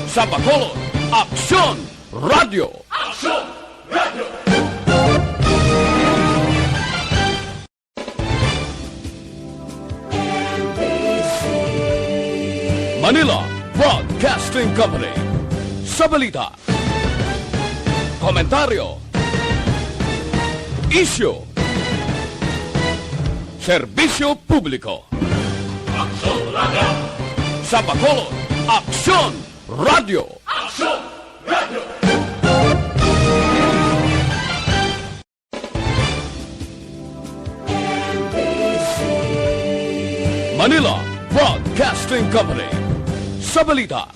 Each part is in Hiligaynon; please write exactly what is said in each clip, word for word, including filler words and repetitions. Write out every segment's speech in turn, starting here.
Sa Bacolod, Aksyon Radio. Aksyon Radio. Manila Broadcasting Company. Sa balita, komentaryo, isyu, serbisyo publiko. Aksyon Radio. Sa Bacolod, Aksyon Radio. Aksyon Radio. Manila Broadcasting Company. Sa balita,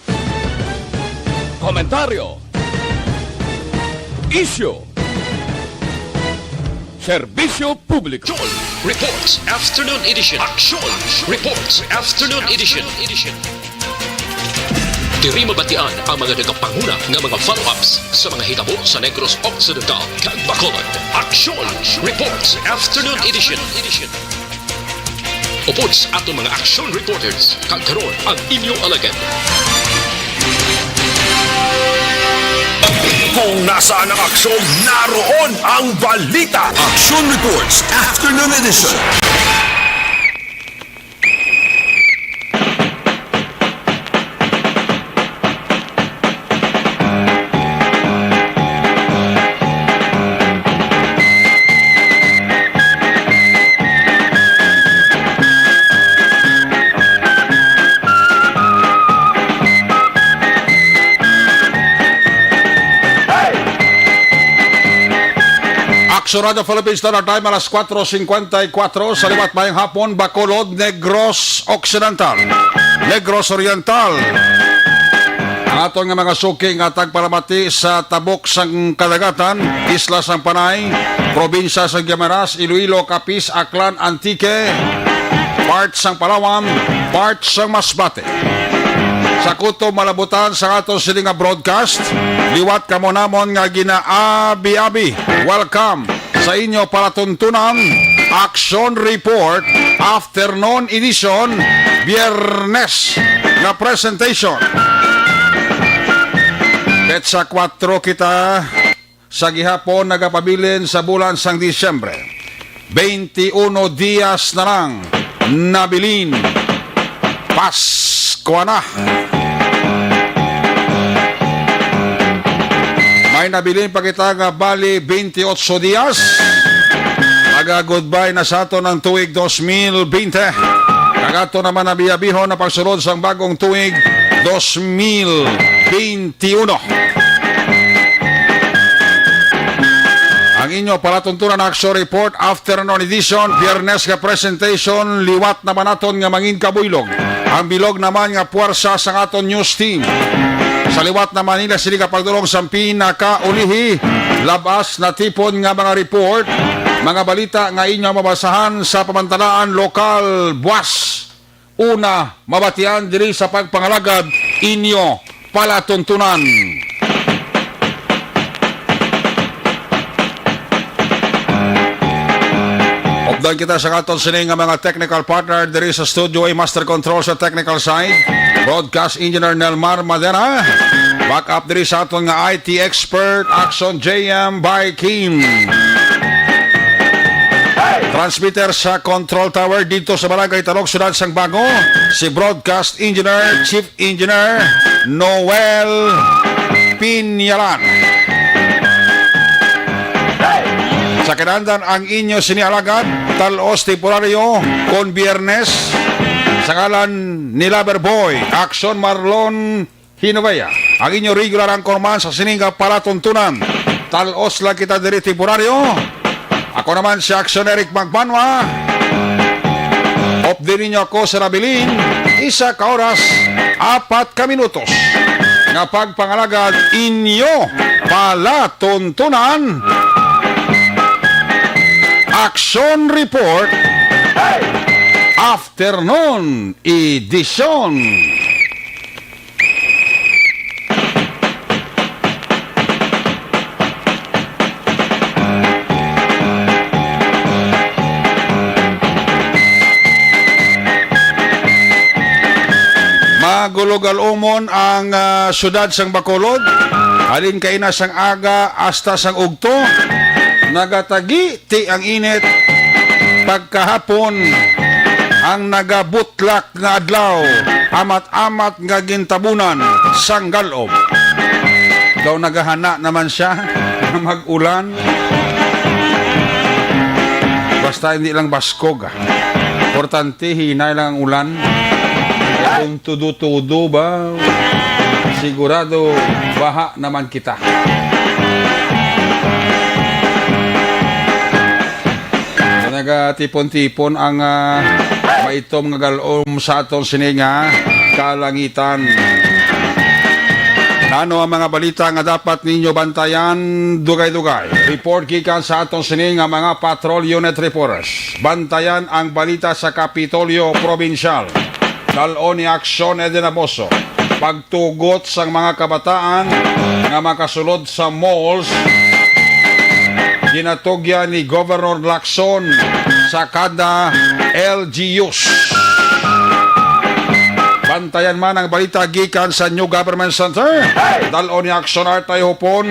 komentaryo, isyu, serbisyo publiko. Aksyon Reports Afternoon Edition. Aksyon Reports Afternoon Edition. Diri mabatian ang mga nagapanguna nga mga follow-ups sa mga hitabo sa Negros Occidental kag Bacolod. Aksyon Reports Afternoon Edition. Upod sa aton mga aksyon reporters, kag karon ang inyo alagad. Kung nasaan ang aksyon, naroon ang balita. Action Reports Afternoon Edition. Aksyon Radio Philippines Standard Time, alas kuwatro singkwenta y kuwatro. Sa liwat, mayong hapon, Bacolod, Negros Occidental, Negros Oriental. Ang aton nga mga suki nga tagpalamati sa tabok sang kadagatan, isla sang Panay, probinsya sang Guimaras, Iloilo, Capiz, Aklan, Antique, part sang Palawan, part sang Masbate. Sa kutob malabutan sa aton sini nga broadcast, liwat kamo namon nga ginaabi-abi. Welcome sa inyo palatuntunan, Action Report, Afternoon Edition, Biyernes nga presentation. Petsa kuwatro kita sa gihapon, nagapabilin sa bulan sang Disyembre. Twenty-uno dias na lang nabilin. Paskwa na. May nabilin pa kita nga bali twenty-eight dias. Maga-goodbye na sa aton ang tuig dos mil bente. Kag ato naman abiyabihon na pagsulod sang bagong tuig dos mil bente. Twenty-uno. Ang inyo palatuntunan, Action Report, Afternoon Edition, Biyernes nga presentation, liwat naman naton nga mangin kabuylog. Ang bilog naman nga puwersa sang aton news team. Sa liwat naman nila sini kapagdulong sang pinakaulihi, labas natipon nga mga report, mga balita nga inyo mabasahan sa pamantalaan, lokal, buas una mabatian diri sa pagpangalagad inyo palatuntunan. Updan kita sa aton sini nga mga technical partner diri sa Studio A, Master Control sa technical side, Broadcast Engineer Nelmar Madera. Backup diri sa aton nga I T expert, Action J M by Kim. Transmitter sa Control Tower dito sa Barangay Talog, Siyudad sang Bago, si Broadcast Engineer, Chief Engineer Noel Pinyalan. Sa kinahanglan ang inyo sini alagad, talos temporaryo kon Biyernes, sa ngalan ni Lover Boy, Action Marlon Hinovea, ang inyo regular anchorman sa sini nga palatuntunan. Talos lang kita diri temporaryo. Ako naman si Action Eric Magbanwa. Updi ninyo ako sa nabilin, isa ka oras, apat ka minutos nga pagpangalagad inyo palatuntunan. Action Report, Afternoon Edition. Gulogalumon ang, ah, siyudad sang Bacolod. Halin kaina sang aga hasta sang ugto, nagatagiti ang init. Pagkahapon, ang nagabutlak nga adlaw, amat-amat nga gintabunan sang galob. Daw nagahana naman siya nga mag-ulan. Basta hindi lang baskog, ah. Importante, hinay lang ang ulan. Kung tudo-tudo ba, sigurado baha naman kita. Nagatipon-tipon ang, ah, maitom nga galom sa aton sini nga kalangitan. Ano ang mga balita nga dapat ninyo bantayan? Dugay-dugay. Report gikan sa aton sini nga mga patrol unit reporters. Bantayan ang balita sa Kapitolyo Probinsyal. Dal-on ni Aksyon Eden Amoso. Pagtugot sang mga kabataan nga makasulod sa malls, ginatugyan ni Governor Lacson sa kada L G Us. Bantayan man ang balita gikan sa New Government Center. Dal-on ni Aksyon Artay Hopon.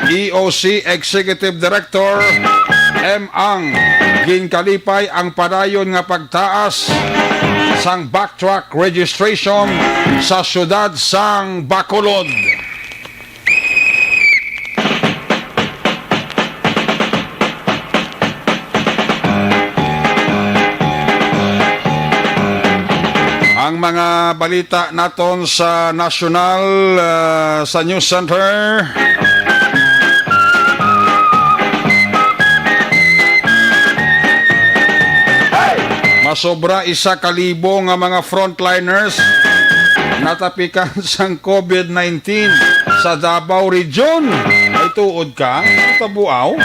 E O C Executive Director M. Ang ginkalipay ang padayon nga pagtaas sang backtrack registration sa siyudad sang Bacolod. Ang mga balita naton sa nasyonal, ah, sa News Center. Masobra isa ka libo nga mga frontliners natapikan sang COVID nineteen sa Davao Region. Ay, tuod ka? Tabuaw?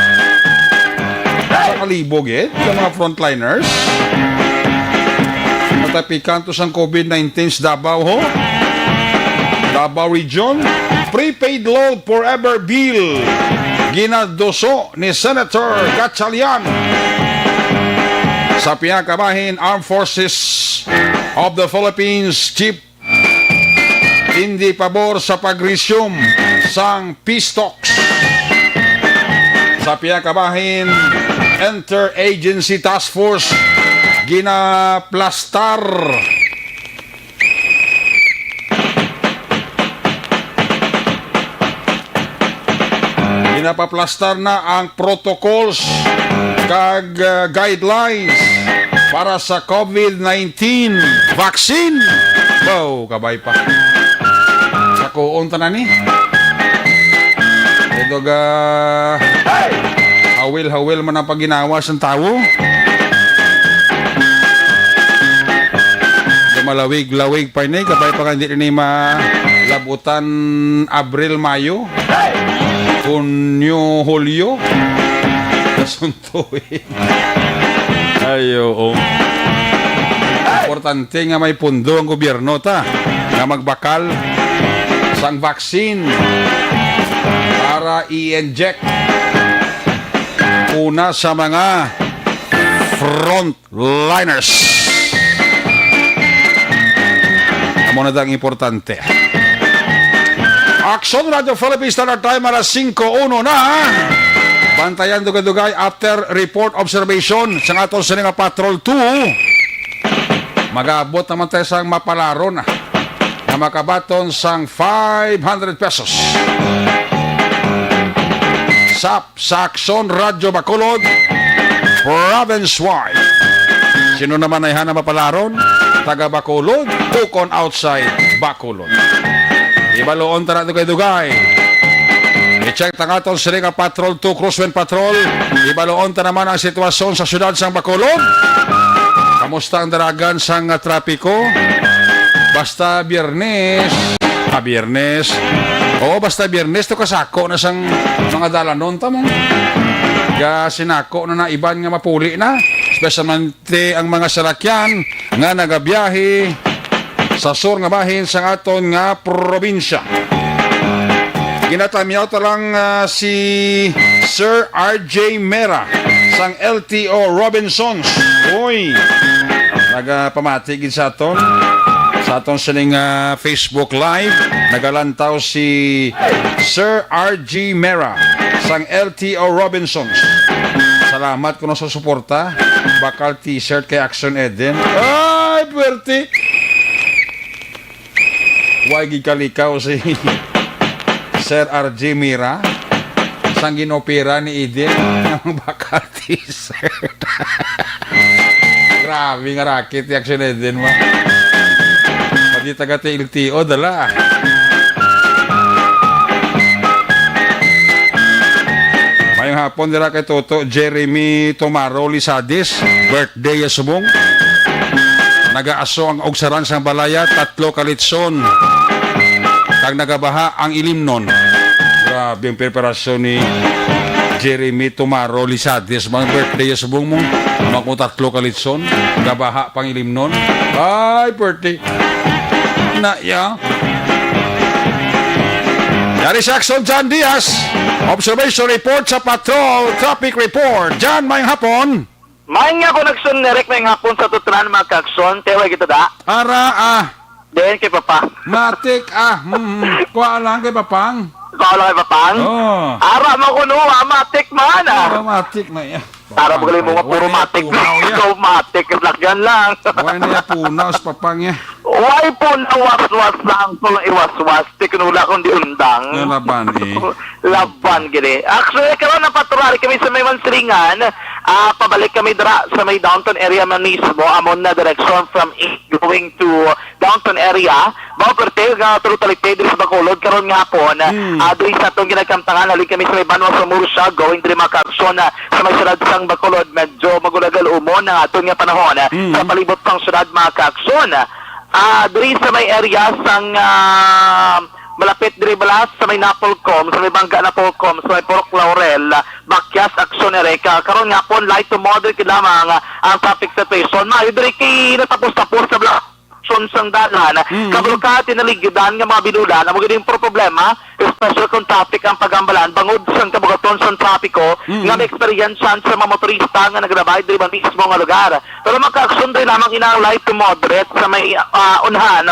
Sa kalibo gid, sa mga frontliners. Matapikan to sang COVID nineteen sa Davao, ho? Davao Region. Prepaid load forever bill. Ginaduso ni Senator Gatchalian. Sa pihak kabahin, Armed Forces of the Philippines Chief hindi pabor sa pag-resume sang peace talks. Sa pihak kabahin, Interagency Task Force ginaplastar. Ginapaplastar na ang protocols kag, uh, guidelines para sa COVID nineteen vaccine. Wow, kabay pa. Sakuon ta na ni. Ito ga, hawil-hawil man ang paginawa sa tawo. Malawig-lawig pa ini, kabay pa nga hindi ni malabutan Abril, Mayo, Hunyo, Hulyo. Kasuntuin. Ay, oo. Importante nga may pundo ang gobyerno ta nga magbakal sang vaccine para i-inject una sa mga front liners. Amo na ang importante. Aksyon Radyo Philippines, Standard Time, alas singko uno na. Bantayan dugay-dugay after report observation sa aton sini nga Patrol two. Mag-aabot naman tayo sa mapalaron na nga makabaton sang five hundred pesos. Sa sa Aksyon Radyo Bacolod, province-wide. Sino naman ay hana mapalaron? Taga Bacolod, ukon outside Bacolod. Ibaluon ta na dugay-dugay. I-check ta nga aton sini nga Patrol two, Crosswind Patrol. Ibaluon ta naman ang sitwasyon sa siyudad sang Bacolod. Kamusta ang daragan sang, ah, trapiko? Basta Biyernes, ah, Biyernes. Oo, basta Biyernes to kasako na sang mga dalanon ta mo. Ga sinako na na iban nga mapuli na, espesyalmente ang mga salakyan nga nagabiyahe sa sur nga bahin sang aton nga probinsya. Ginatamyaw ta lang, ah, si Sir R J Mera sang L T O Robinsons. Uy, nagapamati gid sa aton, sa aton sining, ah, Facebook Live. Nagalantaw si Sir R G Mera sang L T O Robinsons. Salamat kuno sa suporta. Bakal t-shirt kay Action Eden. Ay, puwerte! Way gikalikaw si Sir R G Mira sang ginopera ni Eden ang bakal t-shirt. Grabe nga racket ni Action Eden, ma. Pati taga T L T O, dala. Mayong hapon dira kay Toto Jeremy Tomaro Lisades, birthday ya subong. Nagaaso ang ugsaran sang balaya, tatlo ka litson. Kag nagabaha ang ilimnon. Grabe ang preparasyon ni Jeremy Tomaro Lisades. Mga birthday ya subong mo. Mga ko tatlo ka litson. Gabaha pang ilimnon. Ay, birthday. Na, ya. Yari sa Action, John Diaz. Observation report sa Patrol Traffic Report. John, mayong hapon. May nga koneksyon, Eric, may hapon sa tutran, mga kaksyon. Kaya way kita da. Ara, ah. Then, kay Papa. Matik, ah. Hmm, hmm. Kuha lang kay Papang. Kuha lang kay Papang? Oo. Ara mo kuno, ah, matik man, ah. Oo, matik na yan. Ara mo gali mo nga puro matik. Wala niya punaw, ya. Ikaw, matik, lagyan lang. Wala niya punaw sa Papang, ya. Way punaw, waswas lang. Kung iwaswas, di kinula kung di undang. Laban, eh. Laban gini. Actually, karon napaturari kami sa may Mansilingan. Ah, pabalik kami dira sa may downtown area man mismo. Amo na direction from east going to downtown area. Mao perti nga totality diri sa Bacolod karon nga hapon. Hmm. Ah, diri sa atong ginakamtangan, halin kami sa may Banwa sa Murcia, going diri mga kaaksyon, ah, sa may siyudad sang Bacolod. Medyo magulagal umon ang aton nga panahon, ah, Hmm. sa palibot sang siyudad mga kaaksyon. Ah, diri sa may area sang, ah, malapit diri bala sa may Napolcom, sa may Bangga Napolcom, sa may Purok Laurel, ah, bakyas aksyon, Eric. Karon nga hapon, light to moderate lamang, ah, ang traffic situation. Maayo diri kay natapos-tapos na bala aksyon sang dalan. Mm. Kabalo ka, tinaligdan nga mga binulan, amo gid ang problema, especially kung traffic ang pagambalan, bangod sang kabugaton sang trapiko Mm. nga ma-experience sa mga motorista nga nagalabay diri man mismo nga lugar. Pero mga kaaksyon, diri lamang ina ang light to moderate sa may, ah, unhan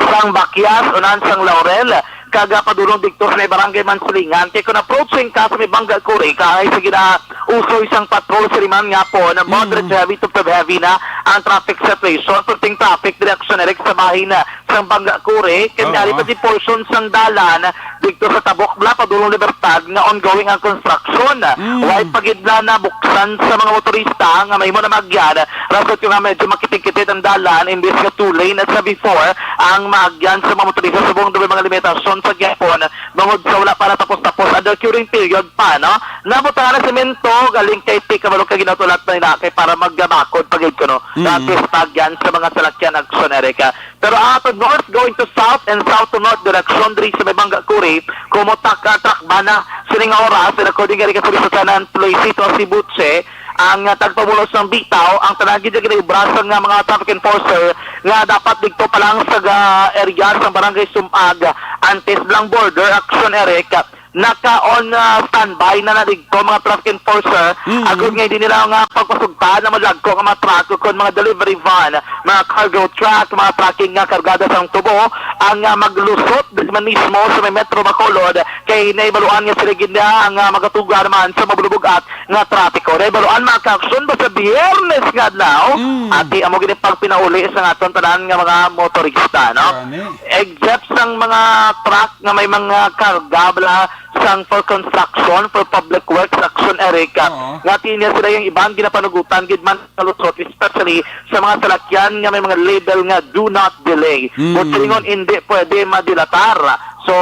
sang bakyas, unhan sang Laurel, kag, ah, padulong didto sa may Barangay Mansilingan. Kay kung approaching ka sa may Bangga Kuri, kaangay sa ginausoy sang patrol sa liman nga hapon, Mm. moderate to heavy to heavy na ang traffic situation. Perting traffic diri aksyon, Eric, sa bahin, ah, sang Bangga Kuri, kay Oo. may ari pa di portion sang dalan didto sa Tabok bala padulong Libertad nga ongoing ang construction. Mm. Way pa gid na nabuksan sa mga motorista nga mahimo na maagyan. Rason ko nga medyo makiting-kiting ang dalan, imbis nga two lane sa before ang maagyan sa mga motorista subong dumi mga limitasyon sa gihapon, bangod sa wala pa natapos-tapos ang curing period pa, no? Nabutangan na semento, galing kay Tika, balo ka ginatulat na ina kay para magbakod pa gid kuno. Mm. Gratis pa gyan sa mga salakyan aksyon, Eric. Pero out of north, going to south and south to north direction, diri sa may Bangga Kuri, kumutak ang truck bana sining oras, and according kay Police Lieutenant Luisito Sibuche, ang, ah, tagpamuno sang bitaw, ang tanan gid ginaibrasan nga mga traffic enforcer nga dapat didto pa lang sa ga-, area sa Barangay Sumag, antes lang border action, Eric. Naka-on, ah, standby na na didto mga traffic enforcer. Mm. Agod nga hindi nila nga pagpasugtaan na madagko nga mga truck o kon mga delivery van, mga cargo truck, mga trucking nga kargada sang tubo ang, ah, maglusot diri man mismo sa may Metro Bacolod, kay nahibaluan nga sila gid na ang, ah, magatuga naman sa mabulubog-at nga trapiko. Nahibaluan, mga kaaksyon, ba sa Biyernes nga adlaw, Mm. ati amo gid ang pagpinauli sa aton tanan nga mga motorista, no? Gani. Except sang mga truck nga may mga karga bala sang for construction, for public works action, Eric, Oo. nga ati niya sila ang iban ginapanugutan gid man sa lusot, especially sa mga salakyan nga may mga label nga "Do not delay". Mm. Kung silingon, hindi pwede madilatar. So,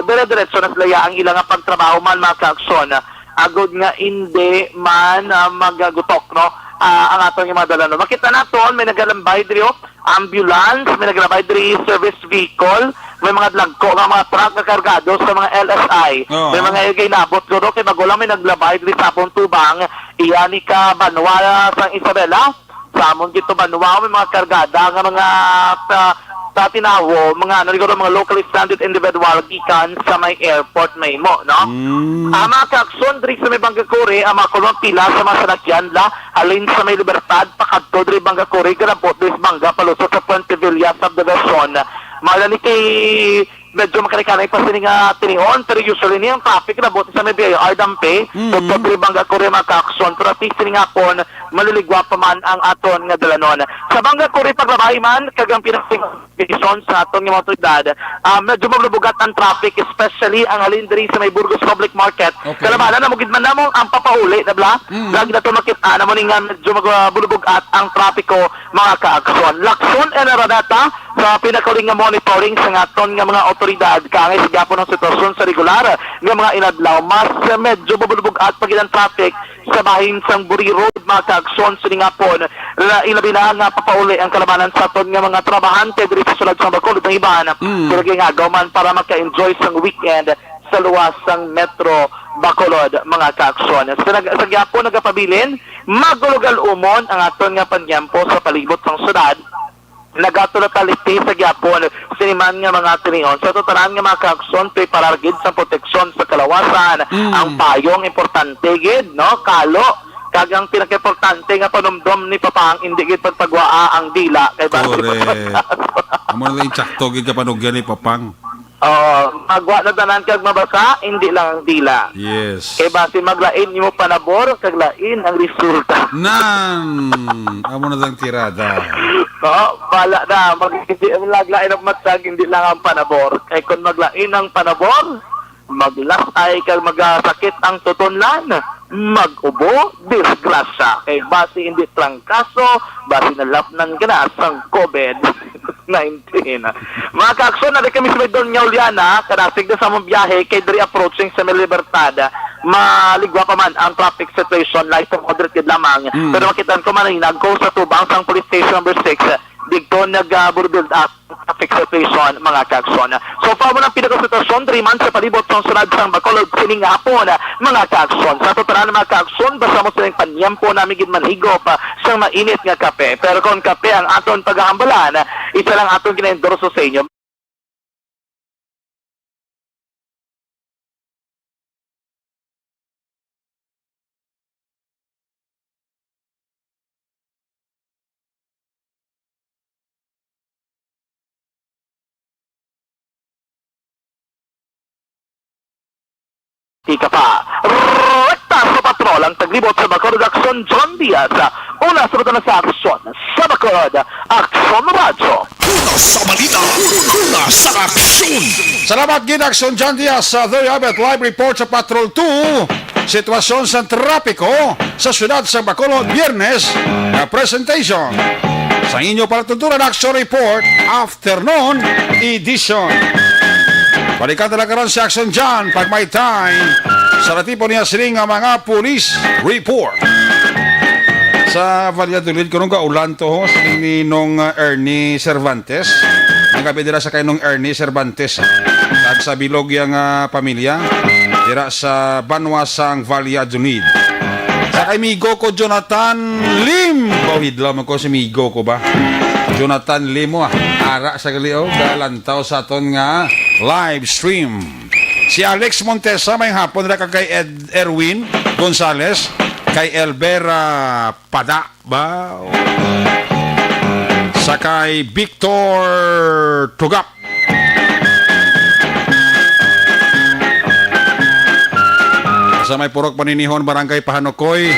dire-diretso na sila ya ang ilang pagtrabaho man, mga kaaksyon, agod nga hindi man, ah, magagutok, no? Ah, ang aton nga mga dalanon. Makita naton, may nagalambay diri, oh. Ambulance, may nagalabay diri service vehicle, may mga dagko nga mga truck nga kargado sa mga L S I. Oo. May mga ginabot guro kay bago lang may naglabay diri sa amon tubang, iya ni ka Banwa sang Isabela. Sa amon gid to Banwa, may mga kargada nga mga, ah, sa tinawo, mga, ano, siguro, mga locally stranded individual gikan sa may airport mismo, no? Mm. Ang mga kaakson diri sa may Bangkakuri, ang mga kolumang pila sa mga salakyan la, halin sa may Libertad, pakadto diri Bangkakuri, galabot diri sa Banga, palusot sa Puente Villa subdivision. Mala ni kay medyo makanikanay pa sini nga tinion, pero usually ni ang traffic labot sa may B I R Dampi, Mm. tubtob diri Bangkakuri, mga kaakson, pero at least sini nga hapon, maliligwa pa man ang aton nga dalanon. Sa Bangkakuri, paglabay man, kag ang pinaka-, condition sa aton nga mga otoridad, ah, medyo maglubugat ang traffic, especially ang halin diri sa may Burgos Public Market. Okay. Kalabanan na mo gid man namo ang papauli na bla. Mm. Lagi na to makita na mo ni nga medyo magbubugat ang trapiko, mga kaakson. Lacson and Araneta sa pinakauli nga monitoring sa aton nga mga otoridad. Kaangay sa gyapon ang sitwasyon sa regular nga mga inadlaw. Mas medyo magbubugat pa gid ang traffic sa bahin sang Buri Road, mga kaakson, sining hapon. La-, ilabi na nga papauli ang kalabanan sa aton nga mga trabahante diri sa sulod sang Bacolod, ang iban Mm. pero ginagaw man para maka-enjoy sang weekend sa luwas sang Metro Bacolod, mga kaakson. Sa nag-, sa gyapon nagapabilin, magulugal umon ang aton nga panyempo sa palibot sang syudad. Nagatuloy sa gyapon sini man nga mga tinion. Sa tanan nga mga kaakson, preparar gid sa proteksyon sa kalawasan. Mm. Ang payong, importante gid, no? Kalo. Kag ang pinakaimportante nga panumdom ni Papang, hindi gid pagpagwaa ang dila kay basi Correct. Amo na lang, insakto gid ka panugyan ni Papang. Oh, magwa na tanan kag mabasa, hindi lang ang dila. Yes. Kay basi maglain imo panabor, kag lain ang resulta. Nan! Amo na lang tirada. No? Bala na, mag-, hindi ang laglain ang matag, hindi lang ang panabor. Kay kung maglain ang panabor, maglasay kag magasakit ang tutunlan, mag-ubo, disgrasya. Kay basi hindi trangkaso, basi nalapnan ka na sang COVID nineteen. Mga kaakson, na kami sa may Doña Juliana, kadasig na sa among biyahe, kay diri approaching sa may Libertad, maligwa pa man ang traffic situation, light to moderate gid lamang. Mm. Pero makita ko man, hinagko sa tubang sang Police Station number six, dito nag-, ah, build up traffic situation, mga kaakson. So, pa mo ng pinakasitwasyon, diri man sa palibot sang syudad sang Bacolod sining hapon, mga kaakson. Sa totalan, mga kaakson, basta mo sining panyempo namin gid manhigop, ah, sang mainit nga kape. Pero kung kape ang aton paghahambalan, isa lang aton gina-endorso sa inyo. Ika pa, rekta sa patrol ang taglibot sa Bacolod, Aksyon John Diaz. Una sa Bacolod sa Aksyon, sa Bacolod, Aksyon Radyo. Una sa balita, una sa aksyon. Salamat gid, Aksyon John Diaz. Sa There You Have It, live report sa Patrol two. Sitwasyon sa trapiko sa siyudad sa Bacolod, Biyernes nga presentation. Sa inyo palatuntunan, Aksyon Report, afternoon edition. Balikan talaga ron si Aksyon John pag may time. Sa ratipo niya sining nga mga police report. Sa Valladolid, kunong gaulan to, ho, sining ni Nong, uh, Ernie Cervantes. Ang gabi dira sa kay Nong Ernie Cervantes, ha. Kag sa bilog yang, uh, pamilya, dira sa banwa sang Valladolid. Sa kay migo ko, Jonathan Lim. Bawhidlaw man ko si migo ko ba? Jonathan Lim, ah. Ara sa gali, oh, galantaw sa aton nga live stream. Si Alex Montesa, may hapon ra ka kay Ed-, Erwin Gonzalez, kay Elvera Pada ba? Sa kay Victor Tugap. Sa may Purok Paninihon, Barangay Pahanukoy,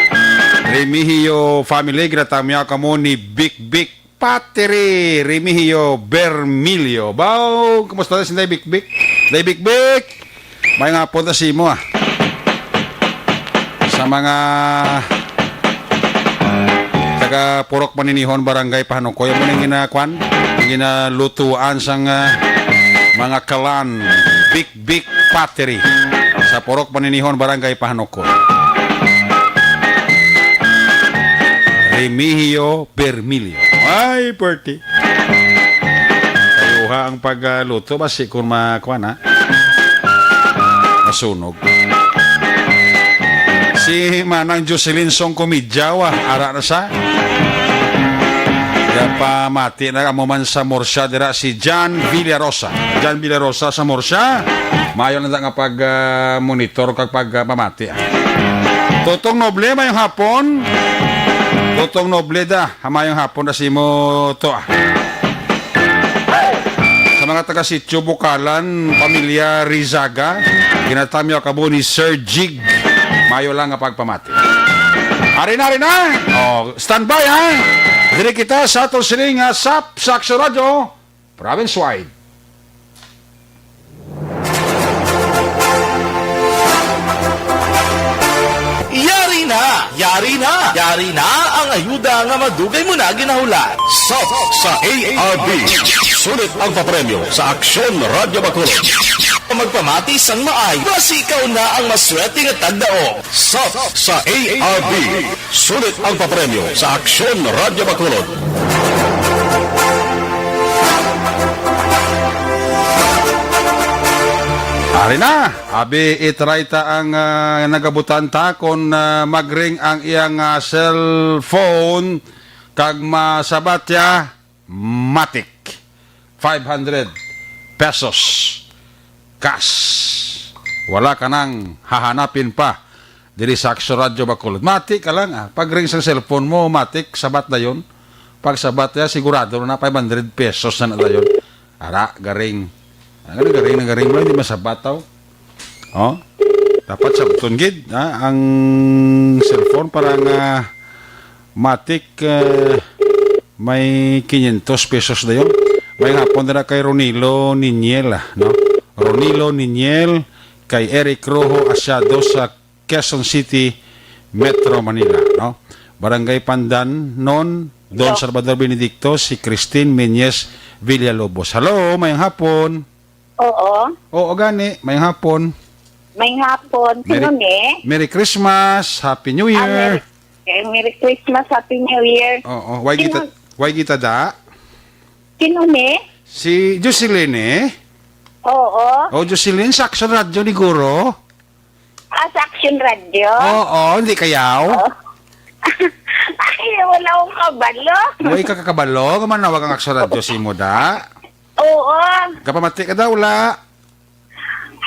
Remigio family, ginatamya kamo ni Bik Bik Patiri, Remigio Bermilio. Baw, kumusta na si Day Bik Bik? Day Bik Bik! May nga po ta si mo, ah. Sa mga taga Purok Maninihon, Barangay Pahanukoy, mo nang gina-, kwan? Ang ginalutuan sang, ah, mga kalan, Bik Bik Patiri. Sa Purok Maninihon, Barangay Pahanukoy. Remigio Bermilio. Ay, perti. Kayuha ang pagluto, basi kung ma-, kuwan, ha? Masunog. Si Manang Jocelyn Song Comediao, ah, ara na sa. Gap-, Pamati na amo man sa Murcia dira si John Villarosa. John Villarosa sa Murcia. Maayo lang nga pag, ah, monitor kag pag, ah, pamati, ah. Totong Noble, mayong hapon. Totong Noble da, mayong hapon na si mo to, ah. Sa mga taga Sitio Bukalan, pamilya Rizaga, ginatamyaw kamo ni Sir Jig. Maayo lang nga pagpamati. Ari na, ari na. Oh, standby, ha. Diri kita sa aton sining nga sap sa Aksyon Radyo, province-wide. Yari na! Yari na! Yari na ang ayuda nga madugay mo na ginahulat. Sap sa A R B. Sulit ang papremyo sa Aksyon Radyo Bacolod. Magpamati sang maay, basi ikaw na ang maswerte nga tagdaog. Sap sa A R B. Sulit ang papremyo sa Aksyon Radyo Bacolod. Ari na, abi, i-try ta ang, ah, nagabutan ta kon, ah, magring ang iyang, ah, cellphone kag masabat ya, matik. Five hundred pesos cash. Wala ka nang hahanapin pa diri sa Aksyon Radyo Bacolod. Matik ka lang, ah. Pag ring sa cellphone mo, matik, sabat dayon. Pag sabat ya, sigurado na five hundred pesos na na dayon. Ara, garing. Ah, garing, garing, garing mo, hindi masabat, tao. Oh, dapat sabton gid, ha, ang cellphone para nga matik, eh, may quinientos pesos dayon. May hapon na kay Ronilo Niñel, ah, no? Ronilo Niñel, kay Eric Rojo Asiado sa Quezon City, Metro Manila, no? Barangay Pandan, non, Don Salvador Benedicto, si Christine Menyes Villalobos. Hello, mayang hapon. Oo. Oo, gani. Mayang hapon. Mayang hapon. Merry, sino ni? Merry Christmas, Happy New Year. Ah, Merry, eh, Merry Christmas, Happy New Year. Oo, why kita, why kita da? Sino ni? Si Jocelyn, eh. Oo. Oh, Jocelyn, sa Action Radio ni Guro. Ah, sa Action Radio? Oo, hindi kayaw. Oo. Ay, wala akong kabalo. Wala ka kakabalo, nga manawag ang Action Radio si mo da. Oo. Kapamati ka daw, wala.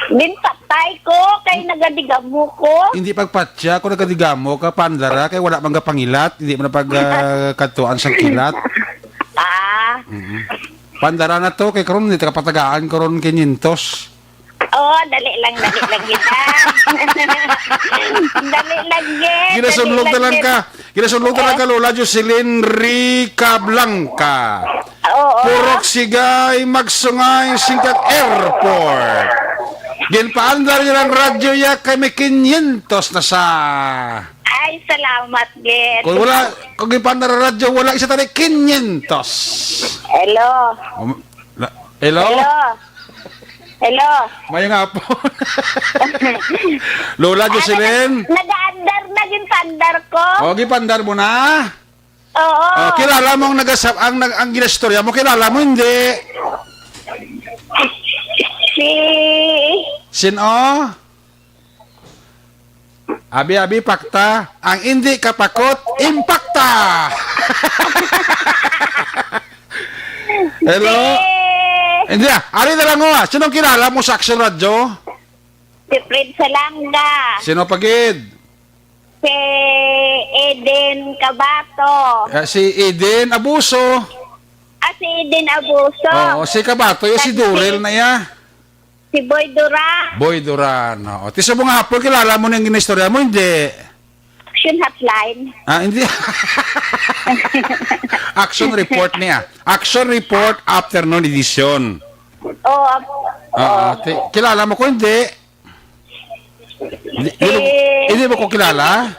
Din patay ko, kay nagadigamo ko. Hindi pagpatya ko nagadigamo ka, pandara, kay wala man gapangilat, hindi mo na pag, ah, kadtuan sang kilat. Ah. Mhm. Pandara na to, kay karon hindi ta kapatagaan karon kinyentos. Oh, dali lang, dali lang kita. Dali lang, eh. Ginasunlog na lang ka. Ginasunlog na lang ka, Lola Jocelyn Rica Blanca. Oo. Purok Sigay, magsungay, singkag airport. Ginpaandar niya ang radyo ya kay may kinyentos na sa. Ay, salamat, Gid. Kung wala, kung ginpaandar ang radyo, wala isa tali kinyentos. Hello. Um, la-, hello? Hello. Hello. Mayong hapon. Lola Jocelyn? Ah, naga-, nagaandar na, ginpaandar ko. Oh, ginpaandar mo na? Oo. Oh, kilala mo ang nagasab-, ang nag-, ang ginastorya mo, kilala mo, hindi? Si Sino? Abi-abi, pakta. Ang hindi kapakot, impakta. Hello? Eh. Hindi, ah. Ari na lang, oh, ah. Sinong kilala mo sa Action Radio? Si Fred Salanga. Sino pa gid? Si Eden Cabato. Eh, si Eden Abuso. Ah, si Eden Abuso. Oo, si Cabato, yung si Durel na iya. Si Boy Duran. Boy Duran, oo. Ti sa mga hapon, kilala mo na yung inistorya mo, hindi? Action Hotline. Ah, hindi. Action Report niya. Action Report Afternoon Edition. Oo, ap-, Oo, oo. Ti-, kilala mo ko, hindi? Hindi, hindi mo, Eh, hindi mo ko kilala?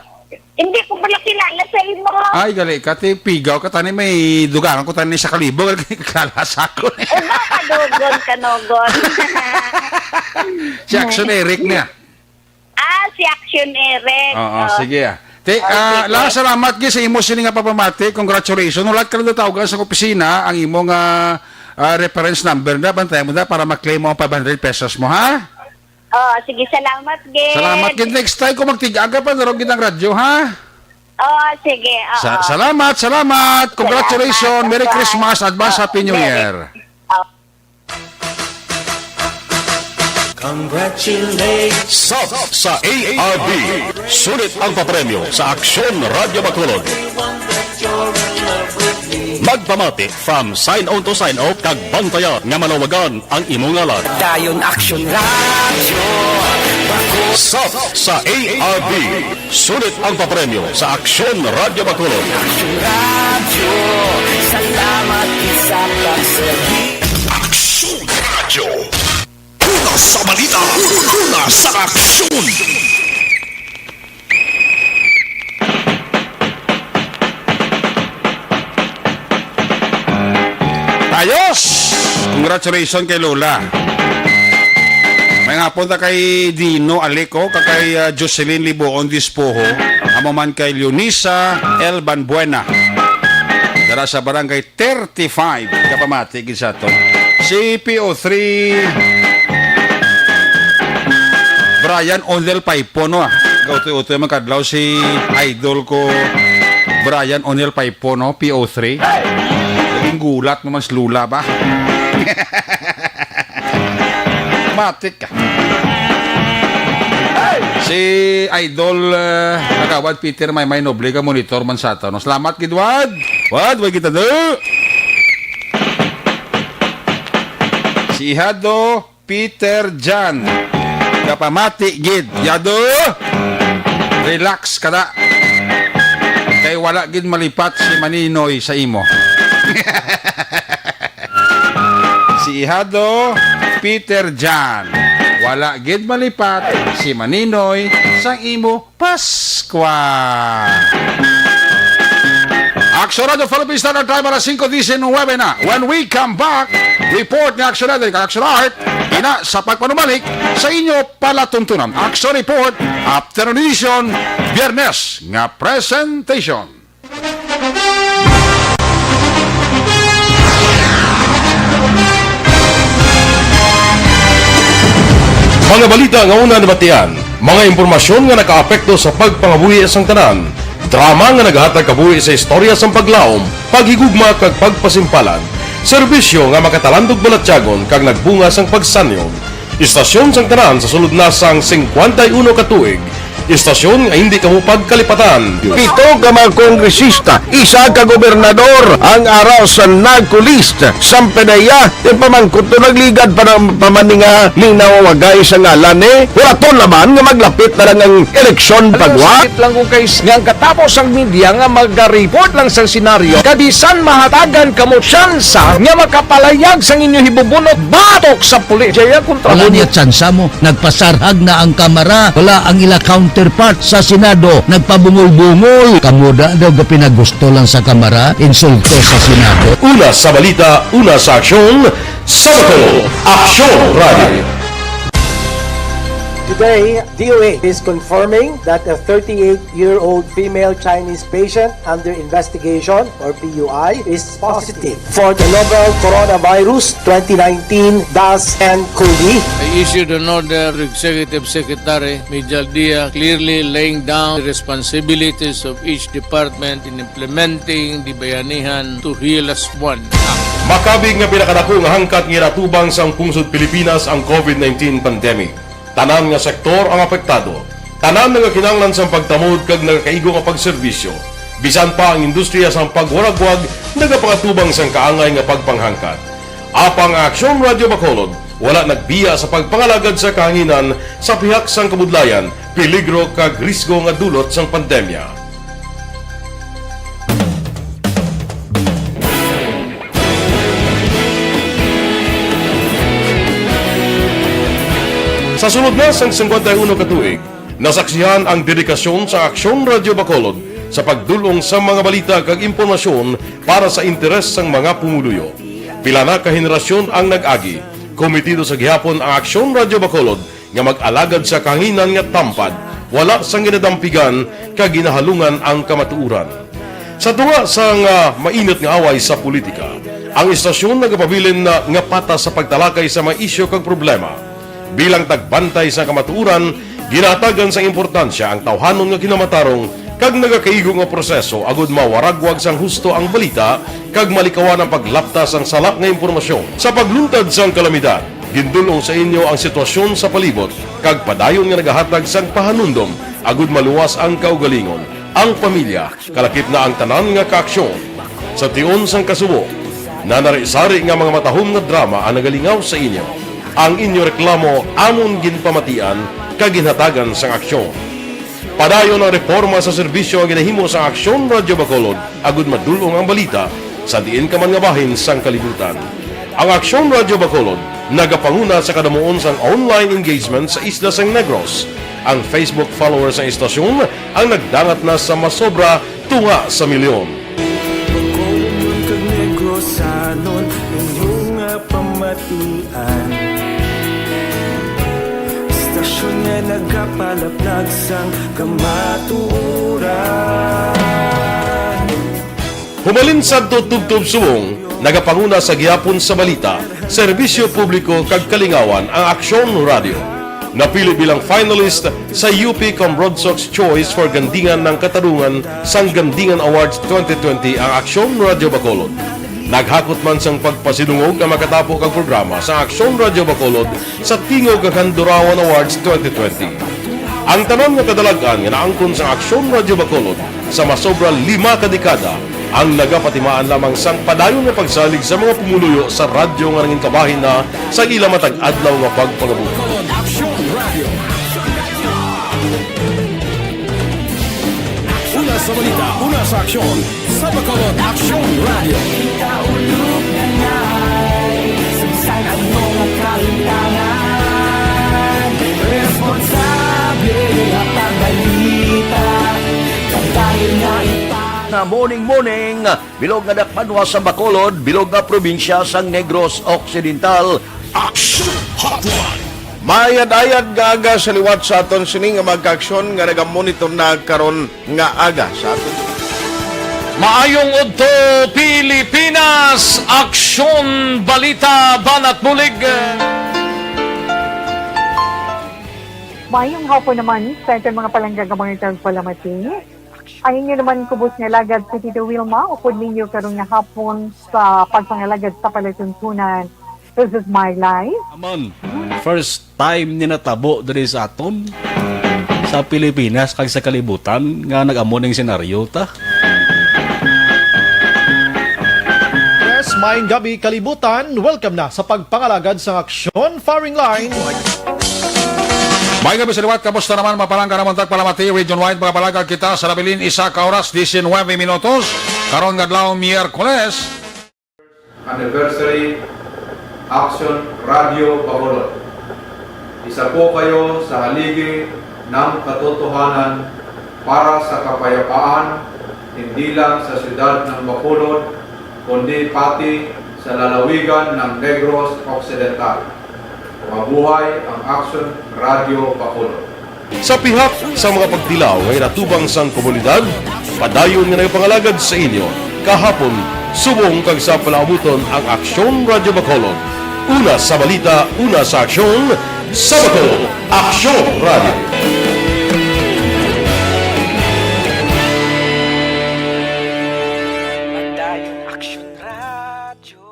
Hindi ko pala kilala sa imo. Ay, gali ka. Ti, pigaw ka, tani may dugangan ko, tani sa kalibo, kilala sa ako. Eh, ba, kadugon, kanugon. Si Action Eric niya. Ah, si Action Eric. Oo, oh, sige, ah. Ti, oh, ah, sige. Lang, salamat gid sa imo sini nga papamati. Congratulations. Hulat ka lang tawgan sa opisina ang imo nga, ah, reference number na. Bantayan mo na para ma-claim mo ang five hundred pesos mo, ha? Oh, sige, salamat gid. Salamat gid. Next time kung magtigaga pa, narog gid ang radyo, ha? Oh, sige. Oo. Sa-, salamat, salamat. Congratulations. Salamat. Merry Christmas. Advance Happy New Year. Oh. Congratulations. Sub sa A R B. Sulit ang papremyo sa Aksyon Radyo Bacolod. Magpamati from sign on to sign off kag bantaya nga malawagan ang imo ngalan. Dayon Aksyon Radyo. Sub sa A R B. Sulit ang papremyo sa Aksyon Radyo Bacolod. Aksyon Radyo, salamat sa pagserbi. Aksyon Radyo. Una sa balita, una sa aksyon. Ayos! Congratulations kay Lola. May nga punta kay Dino Alico, kag kay, ah, Jocelyn Liboon Dispoho, amo man kay Leonisa L. Banbuena. Dara sa barangay thirty-five, kapamati gid sa ato. Si P O three, Brian Onel Paipo, no, ah. Kautoy-utoy man kadlaw si idol ko, Brian Onel Paipo, no, P O three. Naging gulat mo man si Lola ba? Matik ka. Si Idol, eh, Kagawad Peter Maymay Noble, ka monitor man sa ato, no? Salamat gid, Wad. Wad, way kita do. Si Ihado Peter Jan. Kapamati gid, Yado. Relax ka na. Kay wala gid malipat si Maninoy sa imo. Si Ihado Peter Jan. Wala gid malipat si Maninoy sang imo Paskwa. Aksyon Radyo Philippine Standard Time, alas singko disinwebe na. When we come back, report ni Aksyon Radyo, kag Aksyon Art, ina sa pagpanumalik sa inyo palatuntunan. Aksyon Report, afternoon edition, Biyernes nga presentation. Mga balita nga una nabatian, mga impormasyon nga nakaapekto sa pagpangabuhi sang tanan, drama nga nagahatag kabuhi sa istorya sang paglaom, paghigugma kag pagpasimpalan, serbisyo nga makatalandog balatyagon kag nagbunga sang pagsanyon. Istasyon sang tanan sa sulod na sang singkwenta y uno ka tuig. Istasyon nga hindi kamo pagkalipatan. Pito ka mga kongresista, isa ka gobernador ang ara sa NAGCO list. Sang P D E A, ipamangkot to nagligad pa na, pa man ni nga linawagay sa ngalan ni Horaton Laban nga maglapit na lang ang eleksyon pagwa. Sakit lang kung kay s-, nga ang katapos ang media nga maga-report lang sang senaryo, kabisan mahatagan kamo tsansa nga makapalayag sang inyo hibubunot batok sa pulis. Jaya kontra Wala mo. Niya tsansa mo. Nagpasarhag na ang Kamara. Wala ang ila counterpart sa Senado. Nagpabungol-bungol. Kamo da daw ga pinagusto lang sa Kamara. Insulto sa Senado. Una sa balita, una sa aksyon, sa Bacolod, Aksyon Radio. Today, D O A is confirming that a thirty-eight-year-old female Chinese patient under investigation, or P U I, is positive for the novel coronavirus twenty nineteen dash N COVID. I issued an order to Executive Secretary Mijal Dia, clearly laying down the responsibilities of each department in implementing the Bayanihan to Heal Us One Act. Makabig nga pinakadako nga hangkat nga ginatubang sang pungsod Pilipinas ang COVID nineteen pandemic. Tanan nga sektor ang apektado. Tanan nagakinahanglan sang pagtamod kag nagakaigo nga pagserbisyo. Bisan pa ang industriya sang pagwaragwag nagapangatubang sang kaangay nga pagpanghangkat. Apang ang Aksyon Radyo Bacolod wala nagbiya sa pagpangalagad sa kahanginan sa pihak sang kabudlayan, peligro kag risgo nga dulot sang pandemya. Sa sulod na sang singkwenta y uno ka tuig, nasaksihan ang dedikasyon sa Aksyon Radyo Bacolod sa pagdul-ong sa mga balita kag impormasyon para sa interes sang mga pumuluyo. Pila na ka henerasyon ang nag-agi, komitido sa gihapon ang Aksyon Radyo Bacolod nga mag-alagad sa kahanginan nga tampad, wala sang ginadampigan kag ginahalungan ang kamatuoran. Sa tunga sang, ah, mainit nga away sa politika, ang istasyon nagapabilin na nga patas sa pagtalakay sa mga isyu kag problema. Bilang tagbantay sa kamatuoran, ginahatagan sang importansya ang tawhanon nga kinamatarong kag nagakaigo nga proseso agud mawaragwag sang husto ang balita kag malikawan ang paglapta sang sala nga impormasyon. Sa pagluntad sang kalamidad, gindul-ong sa inyo ang sitwasyon sa palibot kag padayon nga nagahatag sang pahanumdom agud maluwas ang kaugalingon, ang pamilya, kalakip na ang tanan nga kaaksyon. Sa tion sang kasubo, nanari-sari nga mga matahom nga drama ang nagalingaw sa inyo. Ang inyo reklamo amon ginpamatian kag ginhatagan sang aksyon. Padayon ang reporma sa serbisyo nga ginahimo sang Aksyon Radyo Bacolod agud madul-ong ang balita sa diin ka man nga bahin sang kalibutan. Ang Aksyon Radyo Bacolod nagapanguna sa kadamuon sang online engagement sa isla sang Negros. Ang Facebook followers sang istasyon ang nagdangat na sa masobra tunga sa milyon. Bacolod kag Negrosanon, inyo nga pamatian. Istasyon nga nagapalaplag sang kamatuoran. Humalin sadto tubtob subong, nagapanguna sa gihapon sa balita, serbisyo publiko kag kalingawan ang Aksyon Radyo. Napili bilang finalist sa U P Cambronsox Choice for Gandingan ng Katarungan sang Gandingan Awards twenty twenty ang Aksyon Radyo Bacolod. Naghakot man sang pagpasidungog ang makatapo kag programa sa Aksyon Radyo Bacolod sa Tingog kag Handurawan Awards twenty twenty. Ang tanan nga kadalag-an nga naangkon sa Aksyon Radyo Bacolod sa masobra lima ka dekada ang nagapatimaan lamang sang padayon nga pagsalig sa mga pumuluyo sa radyo nga nangin kabahin na sa ila matag adlaw nga pagpangabuhi. Aksyon Radio. Una sa balita, una sa aksyon, sa Bacolod Aksyon Radio. Kaulog na ngay, sa bisan ano nga kalimtangan, responsable nga pagbalita, pagdayon nga ipa- Na morning, morning, bilog nga dakbanwa sa Bacolod, bilog nga probinsya sang Negros Occidental. Action Hotline. Maayad-ayad nga aga sa liwat sa aton sini nga mga kaaksyon nga nagamonitor na karon nga aga sa aton. Maayong udto, Pilipinas! Aksyon, balita, banat bulig. Maayong hapon naman sa aton mga palangga nga mga tagpalamati. Ang inyo naman kubos nga alagad si Tito Wilma, upod ninyo karon nga hapon sa pagpangalagad sa palatuntunan. This is my life. Amon, first time ni natabo diri sa aton, sa Pilipinas kag sa kalibutan nga nag-amo ning senaryo ta. Yes, maayong gabi kalibutan. Welcome na sa pagpangalagad sang aksyon firing line. May gabi sa liwat, kamusta naman, mapalangga naman tagpalamati, region-wide, mga palagag kita sa nabilin, isa ka oras, diecinuebe minutos, karon nga adlaw, Miyerkules. Anniversary, Action Radio Bacolod. Isa po kayo sa haligi ng katotohanan para sa kapayapaan, hindi lang sa siyudad ng Bacolod, kundi pati sa lalawigan ng Negros Occidental. Mabuhay ang Action Radio Bacolod. Sa pihak sa mga pagtilaw nga ginatubang sang komunidad, padayon nga nagapangalagad sa inyo kahapon, subong kag sa palaabuton ang Aksyon Radyo Bacolod. Una sa balita, una sa aksyon, sa Bacolod, Aksyon Radyo. Padayon Aksyon Radyo.